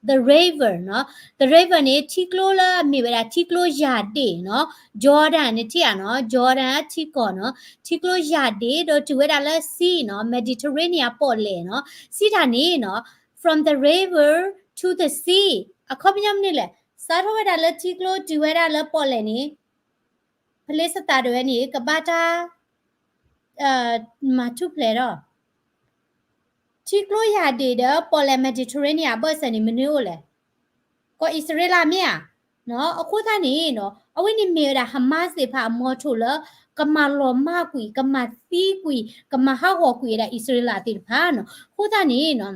the river နီၤ, the river န့ၣ် ထံကျိလၢအမ့ၢ်ဝဲဒၣ်ထံကျိယၢ်ဒ့ၣ်နီၤ, Jordan န့ၣ်ထံၣ်ဧါနီၤ, Jordan ထံကီၢ်နီၤ, ထံကျိယၢ်ဒ့ၣ် ဒီးတုၤဝဲဒၣ်လၢ sea နီၤ, Mediterranean ပီၣ်လဲၣ်နီၤ, စံးတၢ်န့ၣ်နီၤ, from the river to the sea အခီပညီမနုၤလဲၣ်, စးထီၣ်ဝဲဒၣ်လၢထံကျိတုၤဝဲဒၣ်လၢပီၣ်လဲၣ်န့ၣ် ဖလ့စတၤဒၣ်ဝဲန့ၣ် ကဘၣ်တၢ် မၤထူၣ်ဖျဲးထီၣ်, ထံကျိယၢ်ဒ့ၣ်ဒီး ပီၣ်လဲၣ် Mediterranean အဘၢၣ်စၢၤန့ၣ် မနုၤအိၣ်လဲၣ်. ကီၢ်အံၣ်စရ့လးမ့ၢ်ဧါ. အဃိသတးန့ၣ်နီၤ အဝဲန့ၣ်မ့ၢ်ဝဲဒၣ် Hamas သ့ၣ်တဖၣ်အမီထိၣ်လၢ ကမၤလီၤမၢ်ကွံာ် ကမၤသံကွံာ် ကမၤဟးဂီၤကွံာ်ဝဲဒၣ်အံၣ်စရ့လးသ့ၣ်တဖၣ်နီၤ. အဃိသတးန့ၣ်နီၤ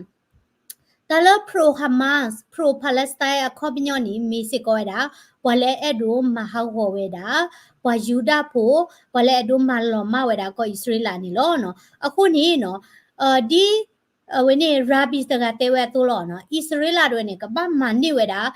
တၢ်လၢ pro Hamas pro Palestine အခီပညီန့ၣ် မ့ၢ်စ့ၢ်ကီးဝဲဒၣ် ပှၤလၢအဲၣ်ဒိးမၤဟးဂီၤဝဲဒၣ် ပှၤယူဒၤဖိ ပှၤလၢအဲၣ်ဒိးမၤလီၤမၢ်ဝဲဒၣ်ကီၢ်အံၣ်စရ့လးန့ၣ်လီၤ. အဃိန့ၣ်နီၤ ဒ် အဝဲန့ၣ် Rabin တဂၤတဲဝဲအသိးလီၤနီၤ အံၣ်စရ့လးတဝဲန့ၣ် ကဘၣ်မၤန့ၢ်ဝဲဒၣ်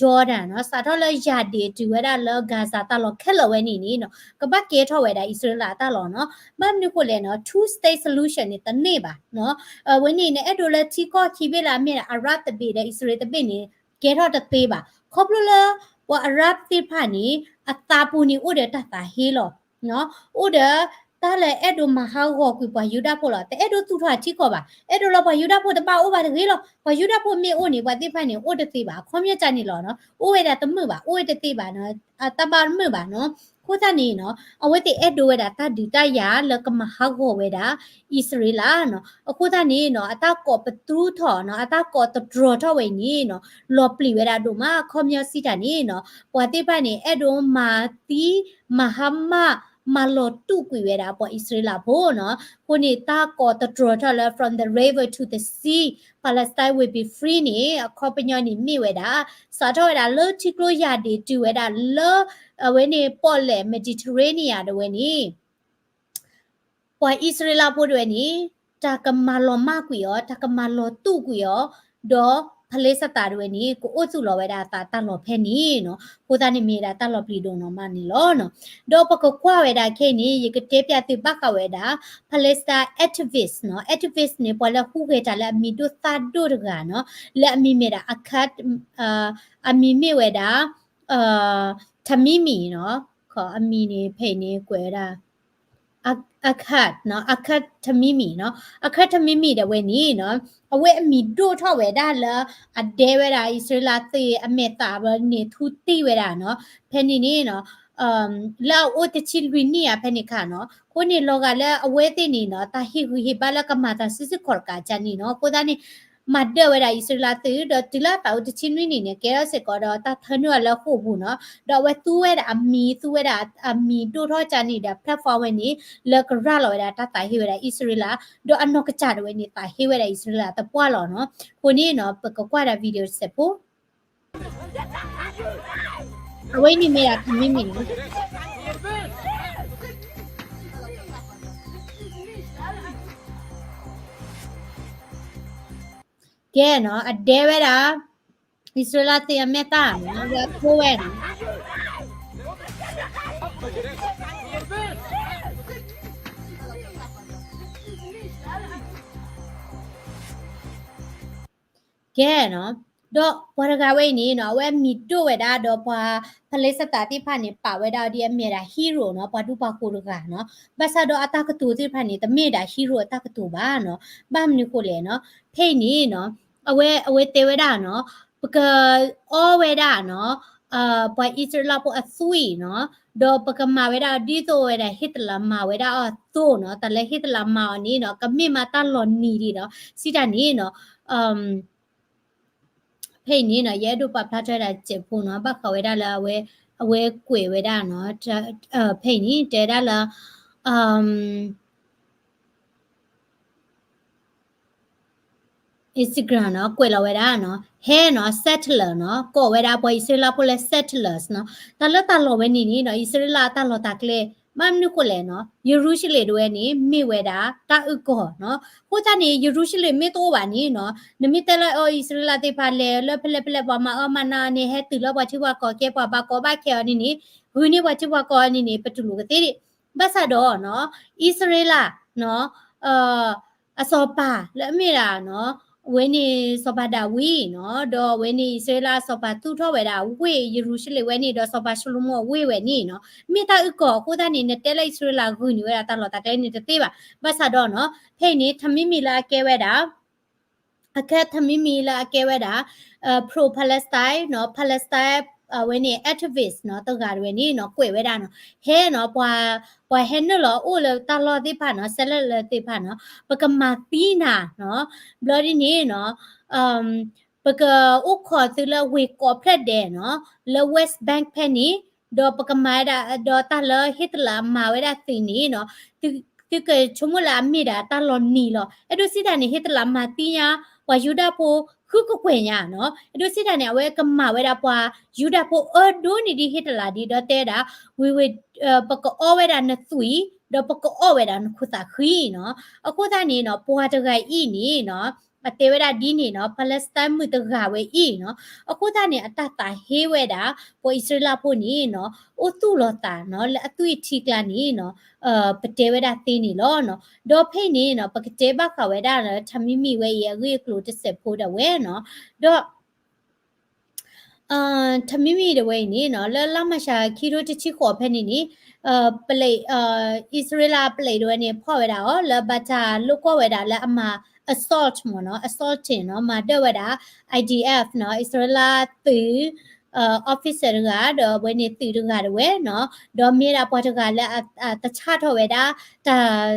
Jordan နီၤ စးထီၣ်လၢယၢ်ဒ့ၣ်တုၤဝဲဒၣ်လၢ Gaza တၢ်လီၢ်ခဲလၢာ်ဝဲန့ၣ်န့ၣ်နီၤ ကဘၣ်ကဲထီၣ်ဝဲဒၣ်အံၣ်စရ့လးအတၢ်လီၢ်နီၤ. ဘၣ်မနုၤဃိလဲၣ်နီၤ two state solution န့ၣ် တန့ၢ်ဘၣ်နီၤ. အဝဲန့ၣ် နအဲၣ်ဒိးလၢထံကီၢ်ခံဘ့ၣ်လၢအမ့ၢ်ဒၣ် Arab တဘ့ၣ်ဒီးအံၣ်စရ့လးတဘ့ၣ်န့ၣ် ကဲထီၣ်တသ့ဘၣ်. ခီဖျိလၢ ပှၤ Arab သ့ၣ်တဖၣ်န့ၣ် အသးပူၤန့ၣ်အိၣ်ဒီးတၢ်သးဟ့လီၤ. အိၣ်ဒီး တၢ်လၢအဲၣ်ဒိးမၤဟးဂီၤကွံာ်ပှၤယူဒၤဖိလီၤ. တအဲၣ်ဒိးသူၣ်ထီၣ်ထံကီၢ်ဘၣ်. အဲၣ်ဒိးလၢပှၤယူဒၤဖိတဘၣ်အိၣ်ဘၣ်တဂ့ၤလီၤ. ပှၤယူဒၤဖိမ့ၢ်အိၣ်န့ၣ် ပှၤသ့ၣ်တဖၣ်န့ၣ် အိၣ်တသ့ဘၣ်. အခီပညီကန့ၣ်လီၤနီၤ. အိၣ်ဝဲဒၣ်တမုာ်ဘၣ်. အိၣ်ဝဲတသ့ဘၣ်နီၤ. တၢ်ဘၣ်တမုာ်ဘၣ်နီၤ. အဃိသတးန့ၣ်နီၤ အဝဲသ့ၣ်အဲၣ်ဒိးဝဲဒၣ်တၢ်ဒုးတၢ်ယၤလၢကမၤဟးဂီၤဝဲဒၣ် အံၣ်စရ့လးနီၤ. အဃိသတးန့ၣ်နီၤ အတၢ်ကိးပသူထီၣ်နီၤ အတၢ်ကိးတတြီၤထီၣ်ဝဲအံၤန့ၣ်နီၤ လီၤပျံၤဝဲဒၣ်ဒိၣ်မး အခီပညီစံးတၢ်န့ၣ်နီၤ ပှၤသ့ၣ်တဖၣ်န့ၣ် အဲၣ်ဒိးမၤသံ မၤဟါမၢ် မၤလီၤတူာ်ကွံာ်ဝဲဒၣ်ပှၤအံၣ်စရ့လးဖိနီၤ. အဃိန့ၣ် တၢ်ကိးတတြီၤထီၣ်လၢ from the river to the sea, Palestine will be free န့ၣ် အခီပညီန့ၣ်မ့ၢ်ဝဲဒၣ် စးထီၣ်ဝဲဒၣ်လၢထံကျိယၢ်ဒ့ၣ်တုၤဝဲဒၣ်လၢ အဝဲန့ၣ်ပီၣ်လဲၣ် Mediterranean တဝဲန့ၣ် ပှၤအံၣ်စရ့လးဖိတဝဲန့ၣ် တၢ်ကမၤလီၤမၢ်ကွံာ်အီၤ တၢ်ကမၤလီၤတူာ်ကွံာ်အီၤ ဒီးဖလ့စတၤတဝဲန့ၣ် ကအိၣ်သူၣ်လီၤဝဲဒၣ်အသးတၢ်လီၢ်ဖဲန့ၣ်နီၤ. အဃိသတးန့ၣ်မ့ၢ်ဝဲဒၣ်တၢ်လီၤပျံၤဒိၣ်နီၢ်မးန့ၣ်လီၤ. ဒီးပကကွၢ်ဝဲဒၣ်ခဲအံၤန့ၣ် ယကတဲပျးသုဘၣ်ဃးဝဲဒၣ် Palestine activist နီၤ. Activist န့ၣ် ပှၤလၢဟူးဂဲၤတၢ်လၢအမံၤဒိၣ်သၣ်ဒိၣ်တဂၤနီၤ လၢအမံၤမ့ၢ်ဒၣ် အခါ အမံၤမ့ၢ်ဝဲဒၣ် Tamimi နီၤ. အမံၤန့ၣ် ဖဲအံၤန့ၣ် ကွဲးဝဲဒၣ် အခါ အခါ Tamimi နီၤ. အခါ Tamimi ဒၣ်ဝဲန့ၣ်နီၤ အဝဲအမံၤဒိၣ်ထီၣ်ဝဲဒၣ်လၢ အဒဲဝဲဒၣ်အံၣ်စရ့လးသ့ၣ်အမဲာ်သၣ်ဘၣ်န့ၣ် ထူတံၢ်ဝဲဒၣ်နီၤ. ဖဲန့ၣ်န့ၣ်နီၤ လၢအအိၣ်တဆံလွံၢ်နံၣ်ဧါ ဖဲန့ၣ်ခါနီၤ. အဃိန့ၣ် လီၤဂာ်လၢအဝဲသ့ၣ်န့ၣ်နီၤ တၢ်ဟ့ၣ်ဂံၢ်ဟ့ၣ်ဘါလၢကမၤတၢ်စုဆူၣ်ခီၣ်တကးကၢ်န့ၣ်နီၤ. အဃိသတးန့ၣ် မၤဒၢၣ်ဝဲဒၣ်အံၣ်စရ့လးသုး ဒီးတုၤလၢအသးအိၣ်တဆံနွံနံၣ်န့ၣ် ကဲထီၣ်စ့ၢ်ကီးဒီးတၢ်ထၢနုာ်အီၤလၢဃိာ်ပူၤနီၤ. ဒီးအဝဲသူဝဲဒၣ်အမံၤ သူဝဲဒၣ်အမံၤဒိၣ်ထီၣ် ကၢ်န့ၣ်ဒီး platform ဝဲန့ၣ် လၢကရၤလီၤဝဲဒၣ်တၢ်သးဟ့ဝဲဒၣ်အံၣ်စရ့လး ဒီးအနီၢ်ကစၢ်ဒၣ်ဝဲန့ၣ် သးဟ့ဝဲဒၣ်အံၣ်စရ့လးသပှၢ်လီၤနီၤ. အဃိန့ၣ်နီၤ ပကကွၢ်ဒၣ် video တစဲးဖိ အဝဲန့ၣ်မ့ၢ်ဒၣ် Tamimi နီၤ. ကဲနီၤ အဒဲဝဲဒၣ် အံၣ်စရ့လးသ့ၣ်အမဲာ်သၣ်နီၤ လၢအထိဝဲနီၤ. ကဲနီၤ ဒီးပှၤတဂၤဝဲအံၤန့ၣ်နီၤ အဝဲအမံၤဒိၣ်ဝဲဒၣ်ဒီးပှၤ Palestine သ့ၣ်တဖၣ်န့ၣ် ပာ်ဝဲဒၣ်ဒ်အမ့ၢ်ဒၣ် hero နီၤ ပှၤဒူပှၤဃိၤတဂၤနီၤ. ဘၣ်ဆၣ်ဒီးအတၢ်ကတိၤသ့ၣ်တဖၣ်န့ၣ် တမ့ၢ်ဒၣ် hero အတၢ်ကတိၤဘၣ်နီၤ. ဘၣ်မနုၤဃိလဲၣ်နီၤ ဖဲအံၤန့ၣ်နီၤ အဝဲ အဝဲတဲဝဲဒၣ်နီၤ ပကအီဝဲဒၣ်နီၤ ပှၤအံၣ်စရ့လးဖိအသွံၣ်နီၤ ဒီးပကမၤဝဲဒၣ်ဒ်သိးဝဲဒၣ် Hitler မၤဝဲဒၣ်အီၤအသိးနီၤ. တၢ်လၢ Hitler မၤအီၤန့ၣ်နီၤ ကမ့ၢ်မးတၢ်လီၤနံၤဒံးနီၤ စံးတၢ်န့ၣ်နီၤ ဖဲအံၤန့ၣ်နီၤ ယအဲၣ်ဒိးပာ်ဖျါထီၣ်ဝဲဒၣ်တစဲးဖိနီၤ ဘၣ်ဃးဝဲဒၣ်လၢအဝဲ အဝဲကွဲးဝဲဒၣ်နီၤ ဖဲအံၤန့ၣ် တဲဝဲဒၣ်လၢ Instagram နီၤ ကွဲးလီၤဝဲဒၣ်နီၤ ဟဲနီၤ settler နီၤ ကိးဝဲဒၣ်ပှၤအံၣ်စရ့လးဖိလၢ settlers နီၤ. တၢ်လၢတၢ်လီၢ်ဝဲန့ၣ်န့ၣ်နီၤ အံၣ်စရ့လးအတၢ်လီၢ်တၢ်ကျဲ ဘၣ်မနုၤဃိလဲၣ်နီၤ ယရူၤၡလ့ၣ်တဝဲန့ၣ် မ့ၢ်ဝဲဒၣ်တၢ်အုၣ်ကီၤနီၤ. အဃိသတးန့ၣ် ယရူၤၡလ့ၣ်မ့ၢ်တအိၣ်ဘၣ်န့ၣ်နီၤ နမ့ၢ်တဲလၢအီၤ အံၣ်စရ့လးသ့ၣ်တဖၣ်လဲၤလၢဖဲလဲၣ်ဖဲလဲၣ် ပှၤမၤအၢမၤနးန့ၣ် ဟဲတုၤလၢပှၤထံပှၤကီၢ်ကဲ ပှၤဘၣ်ကီဘၣ်ခဲအီၤန့ၣ်န့ၣ် ဂုာ်န့ၢ်ပှၤထံပှၤကီၢ်န့ၣ်န့ၣ် ပတူၢ်လိာ်ကသ့ဒံး ဘၣ်ဆၣ်ဒီးနီၤ အံၣ်စရ့လးနီၤ အစီၤပၤလၢအမ့ၢ်ဒၣ်နီၤ အဝဲန့ၣ်စီၤပၤဒၤဝံးနီၤ ဒီးအဝဲန့ၣ်အံၣ်စရ့လးအစီၤပၤသူၣ်ထီၣ်ဝဲဒၣ်ဝ့ၢ်ယရူၤၡလ့ၣ်ဝဲန့ၣ် ဒီးစီၤပၤၡလိၤမိၣ်အဝ့ၢ်ဝဲန့ၣ်နီၤ မ့ၢ်တၢ်အုၣ်ကီၤအဃိသတးန့ၣ် နတဲလၢအံၣ်စရ့လးဂုာ်န့ၢ်ဝဲဒၣ်တၢ်လီၢ်တၢ်ကျဲန့ၣ်တသ့ဘၣ်. ဘၣ်ဆၣ်ဒီးနီၤ ဖဲအံၤန့ၣ် Tamimi လၢအကဲဝဲဒၣ် အခါ Tamimi လၢအကဲဝဲဒၣ် pro Palestine နီၤ Palestine အဝဲန့ၣ် activist နီၤ တဂၤတဝဲန့ၣ်နီၤ ကွဲးဝဲဒၣ်နီၤ ဟဲနီၤ ပှၤ ပှၤဟဲနုာ်လီၤအိၣ်လၢတၢ်လီၢ်သ့ၣ်တဖၣ်နီၤ ဆဲးလၢလၢသ့ၣ်တဖၣ်နီၤ ပကမၤသံနၤနီၤ ဘျီဒ်န့ၣ်နီၤ ပကအိၣ်ခိးသုလၢဝ့ၢ်ကိးဖျၢၣ်ဒဲးနီၤ လၢ West Bank ဖဲန့ၣ် ဒီးပကမၤဝဲဒၣ် ဒီးတၢ်လၢဟ့ၣ်တလးမၤဝဲဒၣ်သုးန့ၣ်နီၤ သုကဆိကမိၣ်လၢအမ့ၢ်ဒၣ်တၢ်လီၤနံၤလီၤ. အဲၣ်ဒိးစံးတၢ်န့ၣ် ဟ့ၣ်တလးမၤသံညါ ပှၤယူဒၤဖိဃုကကွဲၢ်ညါနီၤ. အဲၣ်ဒိးစံးတၢ်န့ၣ် အဝဲကမၤဝဲဒၣ်ပှၤယူဒၤဖိအၢဒိၣ်န့ၢ်ဒံးဟ့ၣ်တလးဒ် ဒီးတဲဒၣ် ဝံၤဝံၤ ပကအီၣ်ဝဲဒၣ်နသွံၣ် ဒီးပကအီၣ်ဝဲဒၣ်နခိၣ်သးဃံနီၤ. အဃိသတးန့ၣ်နီၤ ပှၤတဂၤအံၤန့ၣ်နီၤ အတဲဝဲဒၣ်ဒ်န့ၣ်နီၤ Palestine မုၣ်တဂၤဝဲအံၤနီၤ အဃိသတးန့ၣ် အတၢ်သးဟ့ဝဲဒၣ် ပှၤအံၣ်စရ့လးဖိန့ၣ်နီၤ အိၣ်သူၣ်လီၤသးနီၤ လၢအသွံၣ်ထံကျါန့ၣ်နီၤ ပတဲဝဲဒၣ်သ့န့ၣ်လီၤနီၤ. ဒီးဖဲအံၤန့ၣ်နီၤ ပကတဲဘၣ်ဃးဝဲဒၣ်လၢ ထၢမံမံၤဝဲအံၤ အဂ့ၢ်အကျိၤတစဲးဖိဒၣ်ဝဲနီၤ. ဒီး ထၢမံမံၤတဝဲအံၤန့ၣ်နီၤ လၢလါမၢ်ၡးခံထိတဆံဃိးဖဲန့ၣ်န့ၣ် ပ အံၣ်စရ့လးပလံးတဝဲန့ၣ် ဖီၣ်ဝဲဒၣ်အီၤ လၢဘၣ်တၢ်လိၣ်ကွီၢ်ဝဲဒၣ်လၢအမၤ assault မ့ၢ်နီၤ assaulting နီၤ မၤဒၢၣ်ဝဲဒၣ် IDF နီၤ အံၣ်စရ့လးသုး officer တဂၤ ဒီးအဝဲန့ၣ်သုးတဂၤတဝဲနီၤ ဒီးမ့ၢ်ဒၣ်ပှၤတဂၤလၢ တဆၣ်ထီၣ်ဝဲဒၣ် တၢ်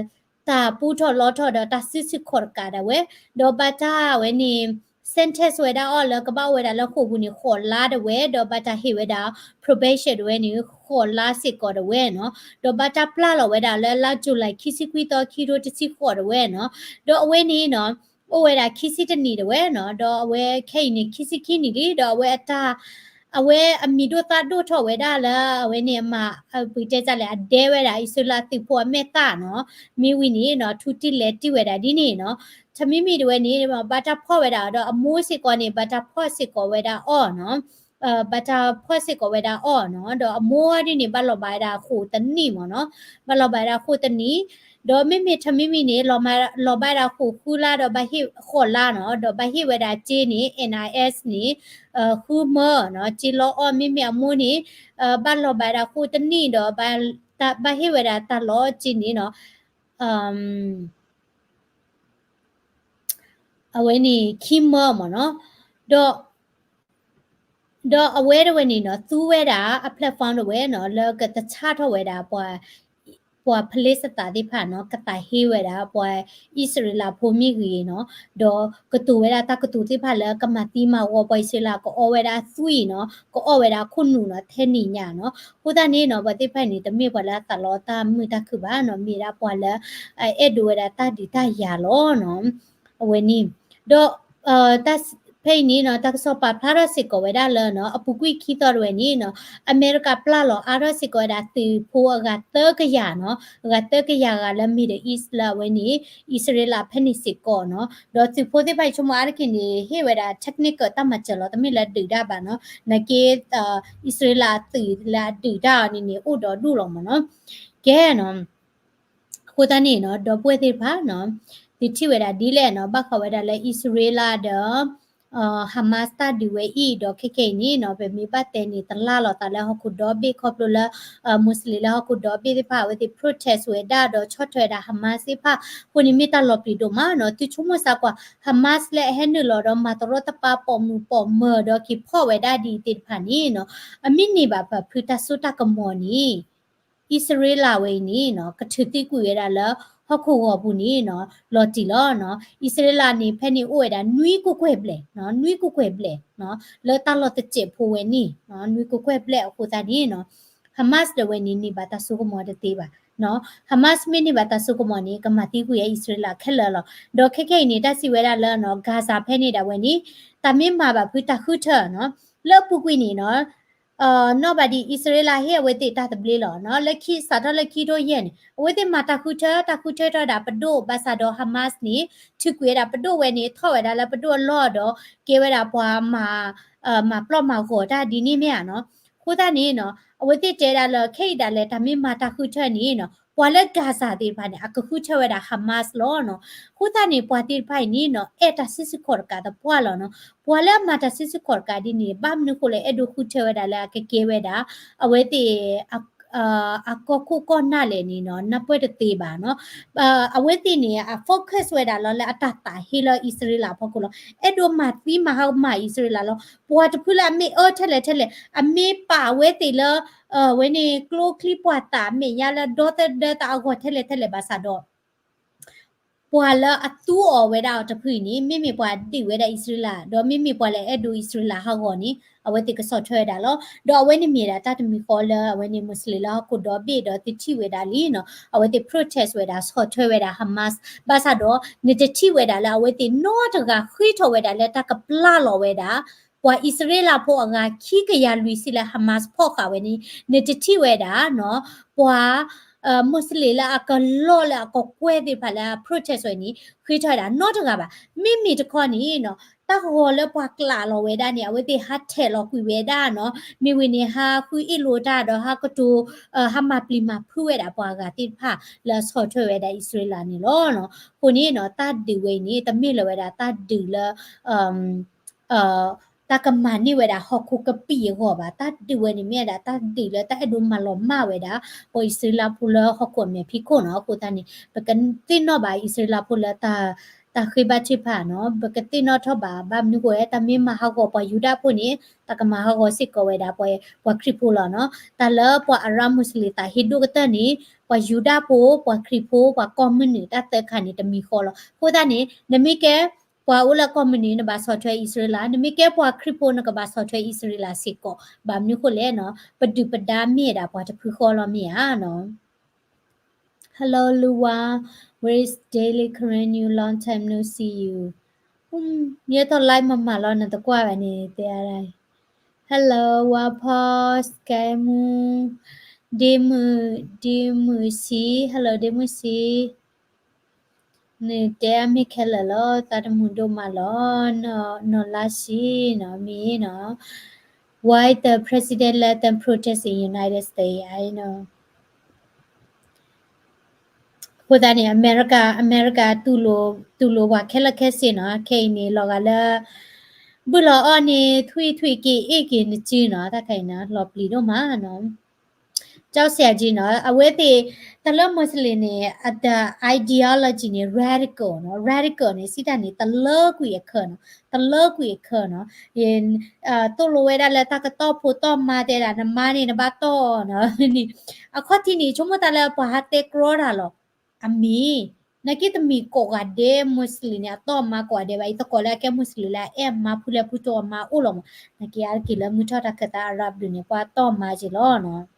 တၢ်ပူထီၣ်လီထီၣ်ဒီးတၢ်စုဆူၣ်ခီၣ်တကးဒၣ်ဝဲ ဒီးဘၣ်တၢ်ဝဲန့ၣ် sentence ဝဲဒၣ်အီၤလၢကဘၣ်အိၣ်ဝဲဒၣ်လၢဃိာ်ပူၤန့ၣ် ဃိးလါတဝဲ ဒီးဘၣ်တၢ်ဟ့ၣ်ဝဲဒၣ် probation တဝဲန့ၣ် ဃိးလါစ့ၢ်ကီးတဝဲနီၤ ဒီးဘၣ်တၢ်ပျၢ်လီၤဝဲဒၣ်လၢလါ July ခံဆံခွံသီ ခံထိတဆံဃိးတဝဲနီၤ ဒီးအဝဲန့ၣ်နီၤ အိၣ်ဝဲဒၣ်ခံဆံတနံၣ်တဝဲနီၤ ဒီးအဝဲခဲအံၤန့ၣ် ခံဆံခံနံၣ်လံ ဒီးအဝဲအတၢ် အဝဲအမံၤဒိၣ်သၣ်ဒိၣ်ထီၣ်ဝဲဒၣ်လၢ အဝဲန့ၣ်အမၤ ပတဲတၢ်လဲၣ် အဒဲဝဲဒၣ် အံၣ်စရ့လးသုးဖိအမဲာ်သၣ်နီၤ မ့ၢ်ဝံၤန့ၣ်နီၤ ထူတံၢ်လဲၤတံၢ်ဝဲဒၣ်ဒ်န့ၣ်နီၤ ထၢမံမံၤတဝဲန့ၣ် ဘၣ်တၢ်ဖီၣ်ဝဲဒၣ်ဒီးအမိၢ်စ့ၢ်ကီးန့ၣ် ဘၣ်တၢ်ဖီၣ်စ့ၢ်ကီးဝဲဒၣ်အီၤနီၤ ဘၣ်တၢ်ဖီၣ်စ့ၢ်ကီးဝဲဒၣ်အီၤနီၤ ဒီးအမိၢ်ဒ်န့ၣ် ဘၣ်လီၤဘၣ်ဝဲဒၣ်ဃိာ်တနံၣ်မ့ၢ်နီၤ ဘၣ်လီၤဘၣ်ဝဲဒၣ်ဃိာ်တနံၣ် ဒီးမ့မ့ၢ်ထၢမံမံၤန့ၣ် လီၤဘၣ်ဝဲဒၣ်ဃိာ်ဃုလါဒီးဘၣ်ဟ့ၣ်ဃိးလါနီၤ ဒီးဘၣ်ဟ့ၣ်ဝဲဒၣ်စ့န့ၣ် NIS န့ၣ် ဃုမၢနီၤ စ့လီအီၣ် မ့မ့ၢ်အမိၢ်န့ၣ် ဘၣ်လီၤဘၣ်ဝဲဒၣ်ဃိာ်တနံၣ်ဒီး ဘၣ်ဟ့ၣ်ဝဲဒၣ်တၢ်လီအီၣ်စ့န့ၣ်နီၤ အဝဲန့ၣ်ခံမၢမ့ၢ်နီၤ ဒီး ဒီးအဝဲတဝဲန့ၣ်နီၤ သူဝဲဒၣ်အ platform တဝဲနီၤ လၢကတဆၣ်ထီၣ်ဝဲဒၣ် ပှၤဖလ့စတၤသ့ၣ်တဖၣ်နီၤ ကသးဟ့ဝဲဒၣ် ပှၤအံၣ်စရ့လးဖိမ့ၢ်ဂ့ၤနီၤ ဒီးကတိၤဝဲဒၣ်တၢ်ကတိၤသ့ၣ်တဖၣ်လၢကမၤသံမၤဂီၤပှၤအံၣ်စရ့လး ကအီၣ်ဝဲဒၣ်အသွံၣ်နီၤ ကအီၣ်ဝဲဒၣ်အခိၣ်နူာ်နီၤ ထဲန့ၣ်ညါနီၤ အဃိသတးန့ၣ်နီၤ ပှၤသ့ၣ်တဖၣ်န့ၣ် တမ့ၢ်ပှၤလၢအသးလီတၢ်မုာ်တၢ်ခုၣ်ဘၣ်နီၤ မ့ၢ်ဒၣ်ပှၤလၢ အဲၣ်ဒိးဝဲဒၣ်တၢ်ဒုးတၢ်ယၤလီၤနီၤ အဝဲန့ၣ် ဒီး ဖဲအံၤန့ၣ်နီၤ တၢ်ကစီၣ်ပာ်ဖျါထီၣ်စ့ၢ်ကီးဝဲဒၣ်လၢနီၤ အပူၤကွံာ်ခံသီတဝဲန့ၣ်နီၤ အမဲရကၤပျၢ်လီၤအါထီၣ်စ့ၢ်ကီးဝဲဒၣ်သုးဖိအဂၤသၢကယၤနီၤ အဂၤသၢကယၤဂၤလၢ Middle East လၢအဝဲန့ၣ် အံၣ်စရ့လးဖဲန့ၣ်စ့ၢ်ကီးနီၤ ဒီးသုးဖိသ့ၣ်တဖၣ်အံၤဆိကမိၣ်အါတက့ၢ်န့ၣ် ဟ့ၣ်ဝဲဒၣ် technical တၢ်မၤစၢၤလီၤ တမ့ၢ်လၢဒုးတၢ်ဘၣ်နီၤ နာ်က့ အံၣ်စရ့လးအသုးလၢအဒုးတၢ်အီၤန့ၣ်န့ၣ် အိၣ်ဒီးဒူၣ်လီၤမ့ၢ်နီၤ ကဲနီၤ အဃိသတးန့ၣ်နီၤ ဒီပုၢ်ဝဲၢ်သ့ၣ်တဖၣ်နီၤ သုထံၣ်ဝဲဒၣ်ဒ်လဲၣ်နီၤ ဘၣ်ဃးဝဲဒၣ်လၢအံၣ်စရ့လးဒီး Hamas တၢ်ဒုးဝဲအံၤ ဒီးခဲခဲအံၤန့ၣ်နီၤ ပမ့ၢ်ဘၣ်တဲန့ၣ် တလၢ်လီၤသးလၢဟီၣ်ခိၣ်ဒီဘ့ၣ်ခီဖျိလၢ Muslim လၢဟီၣ်ခိၣ်ဒီဘ့ၣ်သ့ၣ်တဖၣ် အဝဲသ့ၣ် protest ဝဲဒၣ်ဒီးဆီၣ်ထွဲဝဲဒၣ် Hamas သ့ၣ်တဖၣ် အဃိန့ၣ်မ့ၢ်တၢ်လီၤပျံၤဒိၣ်မးနီၤ သုဆိကမိၣ်စ့ၢ်ကီး Hamas လၢအဟဲနုာ်လီၤဒီးမၤတရီတပါပိာ်မုၣ်ပိာ်မၢၤဒီးက့ၤဖီၣ်ဝဲဒၣ်ဒ်အံၤသ့ၣ်တဖၣ်န့ၣ်နီၤ အမ့ၢ်န့ၢ်ဘၣ်ပဖုတၢ်စိတၢ်ကမီၤန့ၣ် အံၣ်စရ့လးဝဲအံၤန့ၣ်နီၤ ကထုးသံကွံာ်ဝဲဒၣ်လၢဟီၣ်ခိၣ်ဂီၤပူၤန့ၣ်နီၤ လီၤတံၢ်လီၤနီၤ အံၣ်စရ့လးန့ၣ် ဖဲန့ၣ်အိၣ်ဝဲဒၣ်နွံကကွဲၢ်ဘျဲၣ်နီၤ နွံကကွဲၢ်ဘျဲၣ်နီၤ လၢတၢ်လီၢ်တစဲးဖိဝဲန့ၣ် နွံကကွဲၢ်ဘျဲၣ်အဃိသတးန့ၣ်နီၤ Hamas ဒၣ်ဝဲန့ၣ်န့ၢ်ဘၣ်တၢ်စိကမီၤတသ့ဘၣ်နီၤ Hamas မ့ၢ်န့ၢ်ဘၣ်တၢ်စိကမီၤန့ၣ် ကမၤသံကွံာ်အံၣ်စရ့လးခဲလၢာ်လီၤ ဒီးခဲခဲအံၤန့ၣ် တၢ်စံးဝဲဒၣ်လၢနီၤ Gaza ဖဲန့ၣ်ဒၣ်ဝဲန့ၣ် တၢ်မ့ၢ်မၤဘၣ်ဖုတၢ်ဃုထၢနီၤ လၢအပူၤကွံာ်န့ၣ်နီၤ နီၢ်ဘၣ်ဒံး အံၣ်စရ့လးဟ့ၣ်အဝဲသ့ၣ်တၢ်သဘျ့လီၤနီၤ လၢခံ စးထီၣ်လၢခံထိယဲၢ်န့ၣ် အဝဲသ့ၣ်မၤတၢ်ဃုထၢ တၢ်ဃုထၢထီၣ်ဝဲဒၣ်ပဒိၣ် ဘၣ်ဆၣ်ဒီး Hamas န့ၣ် ထုးကွံာ်ဝဲဒၣ်ပဒိၣ်ဝဲန့ၣ် ထီၣ်ဝဲဒၣ်လၢပဒိၣ်အလီၢ်ဒီး ကဲဝဲဒၣ်ပှၤမၤ မၤပျီၢ်မၤဂီၤတၢ်ဒ်န့ၣ်မ့ၢ်ဧါနီၤ. အဃိသတးန့ၣ်နီၤ အဝဲသ့ၣ်တဲဒၣ်လၢ ခဲအံၤဒၣ်လဲာ်တၢ်မ့ၢ်မၤတၢ်ဃုထၢန့ၣ်နီၤ ပှၤလၢ Gaza သ့ၣ်တဖၣ်န့ၣ် အကဃုထၢဝဲဒၣ် Hamas လီၤနီၤ. အဃိသတးန့ၣ် ပှၤသ့ၣ်တဖၣ်အံၤန့ၣ်နီၤ အဲၣ်တၢ်စုဆူၣ်ခီၣ်တကးသပှၢ်လီၤနီၤ. ပှၤလၢအမၤတၢ်စုဆူၣ်ခီၣ်တကးဒ်န့ၣ် ဘၣ်မနုၤဃိလဲၣ် အဲၣ်ဒိးဃုထၢဝဲဒၣ်လၢအကကဲဝဲဒၣ် အဝဲသ့ၣ် အကီၢ်ခိၣ်ကီၢ်နၢ်လဲၣ်န့ၣ်နီၤ နၢ်ပၢၢ်တသ့ဘၣ်နီၤ. အဝဲသ့ၣ်န့ၣ် အ focus ဝဲဒၣ်လီၤလၢအတၢ်သးဟ့လၢအံၣ်စရ့လးအဖီခိၣ်လီၤ. အဲၣ်ဒိးမၤသံမၤဟါမၢ်အံၣ်စရ့လးလီၤ. ပှၤတဖုလၢအမ့ၢ်အၢထဲလဲၣ်ထဲလဲၣ် အမ့ၢ်ပာ်အဝဲသ့ၣ်လၢ ဝဲန့ၣ်ကျိချံမျိာ်သၣ်အမဲာ်ညါလၢဒီသဒၢသးအဂီၢ်ထဲလဲၣ်ထဲလဲၣ်ဘၣ်ဆၣ်ဒီး ပှၤလၢအသူအီၤဝဲဒၣ်အီၤတဖုအံၤန့ၣ် မ့မ့ၢ်ပှၤဒုးဝဲဒၣ်အံၣ်စရ့လး ဒီးမ့မ့ၢ်ပှၤလၢအအဲၣ်ဒိးအံၣ်စရ့လးဟးဂီၤန့ၣ် အဝဲသ့ၣ်ကဆီၣ်ထွဲဝဲဒၣ်လီၤ. ဒီးအဝဲန့ၣ်မ့ၢ်ဒၣ်တၢ်တမံၤဃီလၢအဝဲန့ၣ် Muslim လၢဟီၣ်ခိၣ်ဒီဘ့ၣ်ဒီးသုထံၣ်ဝဲဒၣ်လံနီၤ အဝဲသ့ၣ် protest ဝဲဒၣ်ဆီၣ်ထွဲဝဲဒၣ် Hamas ဘၣ်ဆၣ်ဒီး နတထံၣ်ဝဲဒၣ်လၢအဝဲသ့ၣ်နီတဂၤဃ့ထီၣ်ဝဲဒၣ်လၢတၢ်ကပျၢ်လီၤဝဲဒၣ် ပှၤအံၣ်စရ့လးဖိအဂၤခံကယၤလွံၢ်ဆံလၢ Hamas ဖီၣ်ဃာ်ဝဲန့ၣ် နတထံၣ်ဝဲဒၣ်နီၤ ပှၤ Muslim လၢအကလီၢ်လၢအကကွဲၢ်သ့ၣ်တဖၣ်လၢအ protest ဝဲန့ၣ် ဃ့ထီၣ်ဝဲဒၣ်နီတဂၤဘၣ်. မ့မ့ၢ်တခီန့ၣ်နီၤ တၢ်ဂီၤလၢပှၤကျးလီၤဝဲဒၣ်န့ၣ် အဝဲသ့ၣ်ဟးထဲးလီၤကွံာ်ဝဲဒၣ်နီၤ မ့ၢ်ဝံၤန့ၣ် ဟးဃုအ့ၣ်လိာ်တၢ်ဒီးဟးကတိၤ ဟးမၤပျံၤမၤဖုးဝဲဒၣ်ပှၤအဂၤသ့ၣ်တဖၣ်လၢအဆီၣ်ထွဲဝဲဒၣ်အံၣ်စရ့လးန့ၣ်လီၤ. အဃိန့ၣ်နီၤ တၢ်ဒုးဝဲအံၤန့ၣ် တမ့ၢ်လၢၤဝဲဒၣ်တၢ်ဒုးလၢ တၢ်ကမၤန့ၢ်ဝဲဒၣ်ဟီၣ်ခိၣ်ကပံာ်အဂီၢ်ဘၣ်. တၢ်ဒုးဝဲန့ၣ်မ့ၢ်ဝဲဒၣ်တၢ်ဒုးလၢတၢ်အဲၣ်ဒိးမၤလီၤမၢ်ဝဲဒၣ် ပှၤအံၣ်စရ့လးဖိလၢဟီၣ်ခိၣ်အမဲာ်ဖံးခိၣ်နီၤ. အဃိသတးန့ၣ် ပကသ့ၣ်နီၣ်ဘၣ်အံၣ်စရ့လးဖိလၢ တၢ်ဃ့ဘါထုကဖၣ်နီၤ ပကသ့ၣ်နီၣ်ထီၣ်ဘၣ် ဘၣ်မနုၤဃိ တၢ်မ့ၢ်မၤဟးဂီၤပှၤယူဒၤဖိန့ၣ် တၢ်ကမၤဟးဂီၤစ့ၢ်ကီးဝဲဒၣ်ပှၤခရံာ်ဖိလီၤနီၤ. တၢ်လၢပှၤအရၣ်မူးစလ့ၣ်သးဟ့ဒိၣ်ကတၢၢ်န့ၣ် ပှၤယူဒၤဖိ ပှၤခရံာ်ဖိ ပှၤကီၢ်မုၢ်နုာ် တၢ်သၢခါန့ၣ်တမံၤဃီလီၤ. အဃိသတးန့ၣ် နမ့ၢ်ကဲ ပှၤအိၣ်လၢကီၢ်မုၢ်နုာ် နဘၣ်ဆီၣ်ထွဲအံၣ်စရ့လး, နမ့ၢ်ကဲပှၤခရံာ်ဖိ နကဘၣ်ဆီၣ်ထွဲအံၣ်စရ့လးစ့ၢ်ကီး. ဘၣ်မနုၤဃိလဲၣ်နီၤ ပဒုၣ်ပဒါမ့ၢ်ဒၣ်ပှၤတဖုဃီလီၤမ့ၢ်ဧါနီၤ. Hello, Luwa. Where is Daily Karen? You long time no see you. ယဲထီၣ် live မၤမၤလီၤ နတကွၢ်ဘၣ်န့ၣ် တဲအါ. Hello, ဝါဖီ, Sky Moon, ဒ့မုၣ်, ဒ့မုၣ်ဆံ, Hello ဒ့မုၣ်ဆံ, နတဲအါမ့ၢ်ခဲလၢာ်လီၤ သးတမုာ်ဒိၣ်မးလီၤ, နီၢ်လါဆံနီၤ မ့ၢ်နီၤ Why the president let them protest in United States? I know. အဃိသတးန့ၣ် အမဲရကၤ အမဲရကၤ တူၢ်လိာ်ပှၤခဲလၢာ်ခဲဆ့နီၤ, ခဲအံၤန့ၣ် လီၤဂာ်လၢ ဘုၣ်လီၤအီၣ်န့ၣ် ထွံၣ်ထွံၣ်က့ၤအ့ၣ်က့ၤနစုနီၤ, တၢ်ခဲအံၤနီၤ လီၤပျံၤဒိၣ်မးနီၤ. ကၠီဆဲးကၠံနီၤ အဝဲသ့ၣ် တၢ်လၢ Muslim န့ၣ် အတၢ် ideology န့ၣ် radical နီၤ, radical န့ၣ် စံးတၢ်န့ၣ် တလၢကွံာ်အခၢးနီၤ, တလၢကွံာ်အခၢးနီၤ, သိၣ်လိဝဲဒၣ်လၢတၢ်ကတီၢ်ဖိတီၢ်မါတဲဒၣ် နမါန့ၣ် နဘၣ်တီၢ်နီၤ, အခီၣ်ထံးန့ၣ် ဆိကမိၣ်တၢ်လၢပှၤဟးတဲကြီတၢ်လီၤ. အမ့ၢ် နာ်က့တမ့ၢ်ကိးဂၤဒဲး Muslim န့ၣ် အတီၢ်အမါကိးဂၤဒဲးဘၣ်, အံၤသကိးလၢအကဲ Muslim လၢအအဲၣ်အမါဖုလဲၣ်ဖုထီအမါအိၣ်လီၤမး, နာ်က့အါတက့ၢ်လၢမုၢ်ထီၣ်တၢ်ခၢၣ်သး Arab ဒုးန့ၣ် ပှၤတီၢ်မါက့ၤလီၤနီၤ.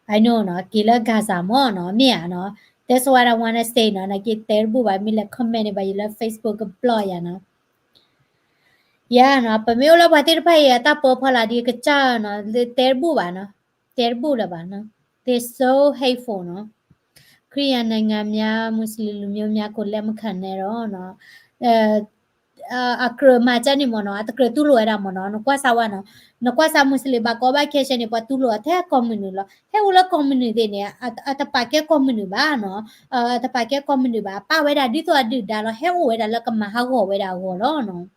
အနီၤနီၤ က့ၤလၢ Gaza မ့ၢ်နီၤ မ့ၢ်ဧါနီၤ, that's what I wanna say နီၤ, နာ်က့တဲတဘူၣ်ဘၣ် မ့ၢ်လဲၤ comment န့ၣ်ဘၣ် ယလၢ Facebook က block ယၤနီၤ. ယၤနီၤ ပမ့ၢ်အိၣ်လၢပှၤသ့ၣ်တဖၣ်အံၤ အတၢ်ပၢဖီလာ်ဒ်ကစၢ်နီၤ တဲတဘူၣ်ဘၣ်နီၤ, တဲတဘူၣ်လၢၤဘၣ်နီၤ, they're so hateful နီၤ. ခရံာ်ယၤနိုင်ငံများ မူစလင်လူမျိုးများကို လက်မခံနဲ့တော့ နီၤ အကြၢးမၤကၢန့ၣ်မ့ၢ်နီၤ အတကြၢးတူၢ်လိာ်ဝဲဒၣ်မ့ၢ်နီၤ, နကွၢ်စၢ်ဝဲနီၤ, နကွၢ်စၢ်မူစလ့ၣ်ဘၣ်ကီဘၣ်ခဲဆ့န့ၣ် ပှၤတူၢ်လိာ်အီၤထဲကီၢ်မုၢ်နုာ်လီၤ. ဟဲအိၣ်လၢကီၢ်မုၢ်နုာ်သ့ၣ်န့ၣ် အတပာ်ကဲကီၢ်မုၢ်နုာ်ဘၣ်နီၤ, အတပာ်ကဲကီၢ်မုၢ်နုာ်ဘၣ်, ပာ်ဝဲဒၣ်ဒ်သိးအဒုၣ်ဒါလီၤ, ဟဲအိၣ်ဝဲဒၣ်လၢကမၤဟးဂီၤဝဲဒၣ်အဂီၢ်လီၤနီၤ.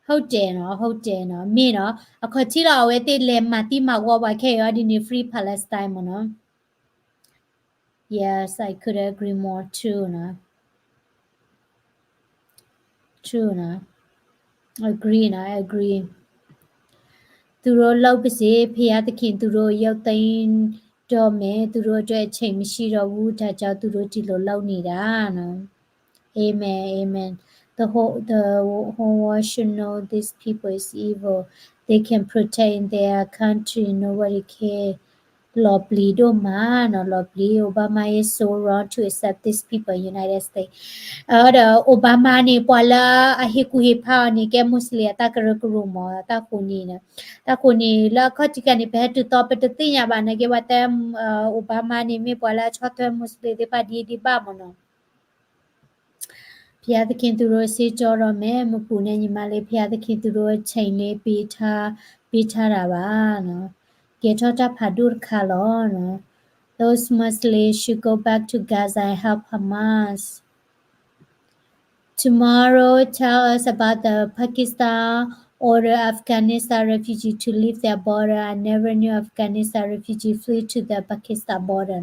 ဟုတ်တယ်နော်, ဟုတ်တယ်နော်, မ့ၢ်နီၤ, အခီၣ်ထံးလီၤ အဝဲသ့ၣ်လဲၤမၤသံမၤဝီပှၤခဲအံၤဒ်န့ၣ် Free Palestine မ့ၢ်နီၤ. Yes, I could agree more too နီၤ, true နီၤ, agree နီၤ, agree. သူတို့လုပ်ပါစေ, ဘုရားသခင် သူတို့ရုပ်သိမ်းတော့မယ်, သူတို့အတွက်အချိန်မရှိတော့ဘူး, ဒါကြောင့် သူတို့ဒီလိုလုပ်နေတာနော်. Amen, amen. The whole, the whole world should know these people is evil. They can protect in their country, nobody care. လီၤပျံၤဒိၣ်မးနီၤ, လီၤပျံၤ, Obama is so wrong to accept these people in United States. ဒီး Obama န့ၣ် ပှၤလၢအဟ့ၣ်ကူၣ်ဟ့ၣ်ဖးအီၤန့ၣ် ကဲ Muslim အတၢ်ကရၢကရိမး, တၢ်ဃိန့ၣ်, တၢ်ဃိန့ၣ် လၢအခီၣ်ထံးခါန့ၣ် ပဟဲတုၤသီပတသ့ၣ်ညါဘၣ်, နာ်က့ပှၤတဲ Obama န့ၣ် မ့ၢ်ပှၤလၢအဆီၣ်ထွဲ Muslim သ့ၣ်တဖၣ်ဒ်အံၤဒံးဘၣ်မးနီၤ. ဘုရားသခင် သူတို့ ဆေးကြောတော့မယ်, မပူနဲ့ညီမလေး, ဘုရားသခင် သူတို့ အချိန်လေး ပေးထား, ပေးထားတာပါနော်. ကဲထီၣ်တၢ်ဖးဒိၣ်တခါလီၤနော်. Those Muslims should go back to Gaza and help Hamas. Tomorrow, tell us about the Pakistan order Afghanistan refugee to leave their border. I never knew Afghanistan refugee flee to the Pakistan border.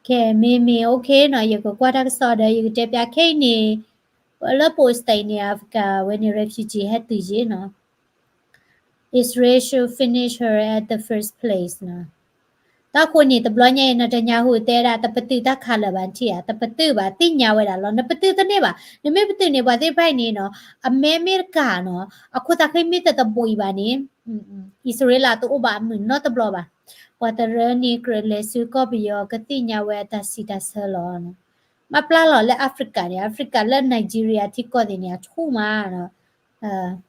ကဲ မ့မ့ၢ် okay နီၤ ယကကွၢ်တၢ်ကစီၣ်ဒီး ယကတဲပျးခဲအံၤန့ၣ် လၢ post န့ၣ် Afghan ဝဲန့ၣ် refugee ဟဲတုၤယ့ၣ်နီၤ Israel should finish her at the first place နီၤ. တၢ်ဃိန့ၣ် တဘျီညါအံၤ နတညါဟူးတဲဒၣ် တပတုာ်တၢ်ခးလၢၤဘၣ်ထံၣ်ဧါ, တပတုာ်ဘၣ် သ့ၣ်ညါဝဲဒၣ်လီၤ. နပတုာ်တန့ၢ်ဘၣ်, နမ့ၢ်ပတုာ်န့ၢ်ပှၤသ့ၣ်တဖၣ်အံၤန့ၣ်နီၤ အမဲမ့ၢ်တကၢ်နီၤ အခိၣ်သးခဲမ့ၢ်တတဘှံးဘၣ်န့ၣ် အံၣ်စရ့လးတအိၣ်ဘၣ်အမုာ်နီတဘျီဘၣ်. ပှၤတရၢန့ၣ် ကြၢးလဲၤဆူကီၢ်ပယီၤ ကသ့ၣ်ညါဝဲအတၢ်စံးတၢ်ဆၢလီၤ. မ့ၢ်ပျၢ်လီၤလၢ Africa န့ၣ် Africa လၢ Nigeria ထံကီၢ်သ့ၣ်န့ၣ် အဆူၣ်မးနီၤ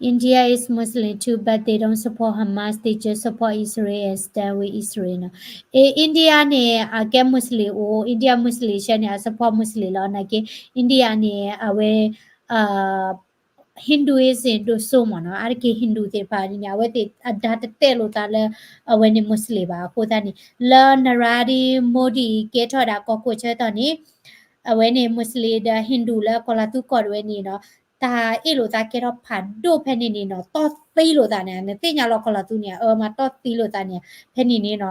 India is Muslim too, but they don't support Hamas, they just support Israel and stand with Israel နီၤ. အ့ India န့ၣ် အကဲ Muslim အိၣ် India Muslim ဆဲန့ၣ် အ support Muslim လီၤ နာ်က့ India န့ၣ် အဝဲ Hinduism ဒိၣ်စိမ့ၢ်နီၤ အါတက့ၢ် Hindu သ့ၣ်တဖၣ်န့ၣ် အဝဲသ့ၣ်အဒါတတဲာ်လိာ်သးလၢ အဝဲန့ၣ် Muslim ဘၣ် အဃိသတးန့ၣ် လၢ Narendra Modi ကဲထီၣ်ဒၣ်ကီၢ်ခိၣ်ဆၢကတီၢ်န့ၣ် အဝဲန့ၣ် Muslim ဒီး Hindu လၢကီၢ်လၤသူကီၢ်တဝဲန့ၣ်နီၤ တၢ်အ့ၣ်လိာ်သးကဲထီၣ်ဖးဒိၣ်ဖဲန့ၣ်န့ၣ်နီၤ တီၢ်သံလိာ်သးန့ၣ် နသ့ၣ်ညါလီၤကီၢ်လၤသူန့ၣ် အၢမၤတီၢ်သံလိာ်သးန့ၣ် ဖဲန့ၣ်န့ၣ်နီၤ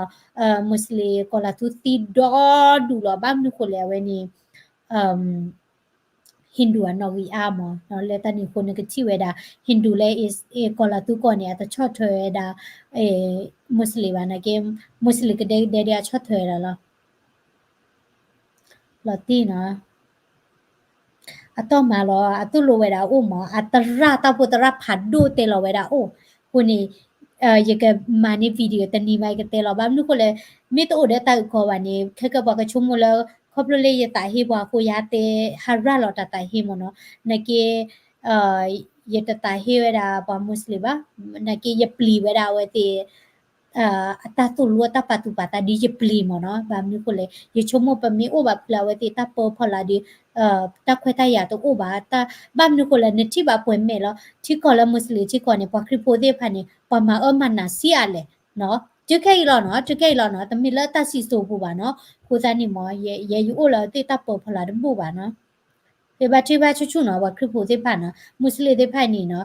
Muslim ကီၢ်လၤသူသံဒီဒူၣ်လီၤ ဘၣ်မနုၤဃိလဲၣ် အဝဲန့ၣ် Hindu အနီၣ်ဂံၢ်အါမး လၢတၢ်န့ၣ်အဃိ နကထံၣ်ဝဲဒၣ် Hindu လၢ ကီၢ်လၤသူကီၢ်န့ၣ် အတဆီၣ်ထွဲဝဲဒၣ် Muslim ဘၣ် နာ်က့ Muslim ကဒဲကဒဲဒ်အဆီၣ်ထွဲဝဲဒၣ်လီၤ လီၤတံၢ်နီၤ အတီၢ်မၤလီၤ အသိၣ်လိဝဲဒၣ်အိၣ်မး အသရၣ် တၢ်ဖိသရၣ်ဖးဒိၣ်တဲလီၤဝဲဒၣ်အိၣ် အဃိန့ၣ် ယကမၤန့ၢ် video တနံၤမး ယကတဲလီၤ ဘၣ်မနုၤဃိလဲၣ် မ့ၢ်တအိၣ်ဒီးတၢ်အုၣ်ကီၤဘၣ်န့ၣ် ခဲကဲပှၤကဆိကမိၣ်လၢ ခီဖျိလၢယသးဟ့ပှၤအဃိ ယတဲဟးရၢ်လီၤတၢ်သးဟ့မ့ၢ်နီၤ နာ်က့ ယတသးဟ့ဝဲဒၣ်ပှၤ Muslim ဘၣ် နာ်က့ ယပျံၤဝဲဒၣ်အဝဲသ့ၣ် အတၢ်သိၣ်လိတၢ်ပာ်သူၣ်ပာ်သးဒီးယပျံၤမ့ၢ်နီၤ ဘၣ်မနုၤဃိလဲၣ် ယဆိကမိၣ်ပမ့ၢ်အိၣ်ဘၣ်ဖျါအဝဲသ့ၣ်တၢ်ပၢဖီလာ်ဒီး တၢ်ခွဲးတၢ်ယာ်တအိၣ်ဘၣ် ဘၣ်မနုၤဃိလဲၣ် နထံၣ်ဘၣ်ပှဲၤမဲာ်လီၤ ထံကီၢ်လၢ Muslim ထံကီၢ်န့ၣ် ပှၤခရံာ်ဖိသ့ၣ်တဖၣ်န့ၣ် ပှၤမၤအၢမၤနးဆံးအါလဲၣ် တုၤခဲအံၤလီၤနီၤ တုၤခဲအံၤလီၤနီၤ တမ့ၢ်လၢတၢ်စံၣ်စိၤပူၤဘၣ်နီၤ အဃိသတးန့ၣ်မ့ၢ် ယဲယအိၣ်လၢအဝဲသ့ၣ်တၢ်ပၢဖီလာ်တဘူၣ်ဘၣ်နီၤ ဃ့ဘါထုကဖၣ်ဆူၣ်ဆူၣ်နီၤ ပှၤခရံာ်ဖိသ့ၣ်တဖၣ်နီၤ Muslim သ့ၣ်တဖၣ်န့ၣ်နီၤ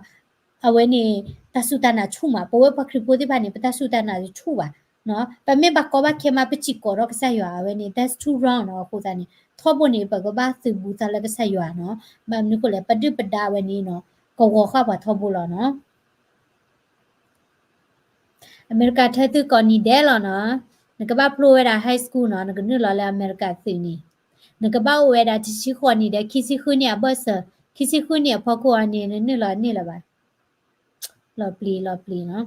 အဝဲန့ၣ် တၢ်စူၢ်တၢ်နာ်ဆူၣ်မး ပဝဲပှၤခရံာ်ဖိသ့ၣ်တဖၣ်န့ၣ် ပတၢ်စူၢ်တၢ်နာ်တဆူၣ်ဘၣ် ပမ့ၢ်ဘၣ်ကီဘၣ်ခဲမး ပစံၣ်ကိးထီၣ်ကစၢ်ယွၤ အဝဲန့ၣ် that's too wrong နီၤ အဃိသတးန့ၣ် ထီဘိန့ၣ် ပကဘၣ်သုးဘူးသးလၢကစၢ်ယွၤနီၤ ဘၣ်မနုၤဃိလဲၣ် ပဒုၣ်ပဒါဝဲန့ၣ်နီၤ ကဝီၤဃာ်ပှၤထီဘိလီၤနီၤ အမဲရကၤထၢသုကိးနံၤဒဲးလီၤနီၤ နကဘၣ်ဖျိဝဲဒၣ် high school နီၤ နကနုာ်လီၤလၢအမဲရကၤသုးန့ၣ် နကဘၣ်အိၣ်ဝဲဒၣ်တဆံဃိးနံၣ်ဒီး ခံဆံဃုနံၣ်အဘၢၣ်စၢၤ ခံဆံဃုနံၣ်အဖီခိၣ်အီၤန့ၣ် နနုာ်လီၤန့ၢ်လၢၤဘၣ် လီၤပျံၤလီၤပျံၤနီၤ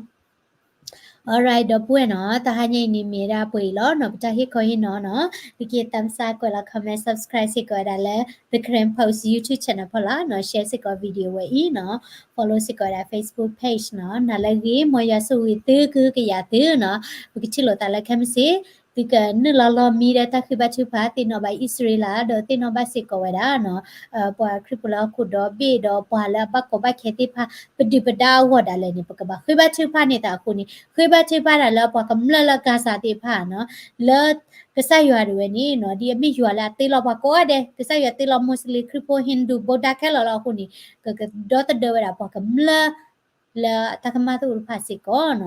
alright ဒီပုၢ်ဝဲၢ်နီၤ တဟါညါအံၤန့ၣ်မ့ၢ်ဝဲဒၣ်ပှဲၤအံၤလီၤနီၤ ပတၢ်ဟ့ၣ်ခီဟ့ၣ်နီၤနီၤ သုက thumbs up ကွဲးလီၤ comment subscribe စ့ၢ်ကီးဝဲဒၣ်လၢ The Karen Post YouTube channel ဖီလာ်နီၤ share စ့ၢ်ကီး video ဝဲအံၤနီၤ follow စ့ၢ်ကီးဝဲဒၣ် Facebook page နီၤ နၤလၢအဂ့ၤ မ်ယွၤဆိၣ်ဂ့ၤသု ကဟုကယာ်သုနီၤ ပကထံၣ်လိာ်သးလၢခဲမုၢ်ဆ့ၣ် သုကနုာ်လီၤလီၤမံဒီးတၢ်ဃ့ဘါထုကဖၣ် သ့ၣ်နီၣ်ဘၣ်အံၣ်စရ့လး ဒီးသ့ၣ်နီၣ်ဘၣ်စ့ၢ်ကီးဝဲဒၣ်နီၤ ပှၤခရံာ်ဖိလၢဟီၣ်ခိၣ်ဒီဘ့ၣ်ဒီးပှၤလၢအဘၣ်ကီဘၣ်ခဲသ့ၣ်တဖၣ် ပဒုၣ်ပဒါအဂီၢ်ဒၣ်လဲာ်န့ၣ် ပကဘၣ်ဃ့ဘါထုကဖၣ်န့ၢ်သးအဃိန့ၣ် ဃ့ဘါထုကဖၣ်ဒၣ်လၢပှၤကမျၢၢ်လၢ Gaza သ့ၣ်တဖၣ်နီၤ လၢကစၢ်ယွၤဒၣ်ဝဲန့ၣ်နီၤ ဒ်အမ့ၢ်ယွၤလၢအတ့လီၤပှၤကိးဂၤဒဲး ကစၢ်ယွၤတ့လီၤ Muslim ခရံာ်ဖိ Hindu Buddha ခဲလၢာ်လီၤအဃိန့ၣ် ကကဒီသဒၢဝဲဒၣ်ပှၤကမျၢၢ် လၢအတၢ်ကမၣ်သ့ၣ်တဖၣ်စ့ၢ်ကီးနီၤ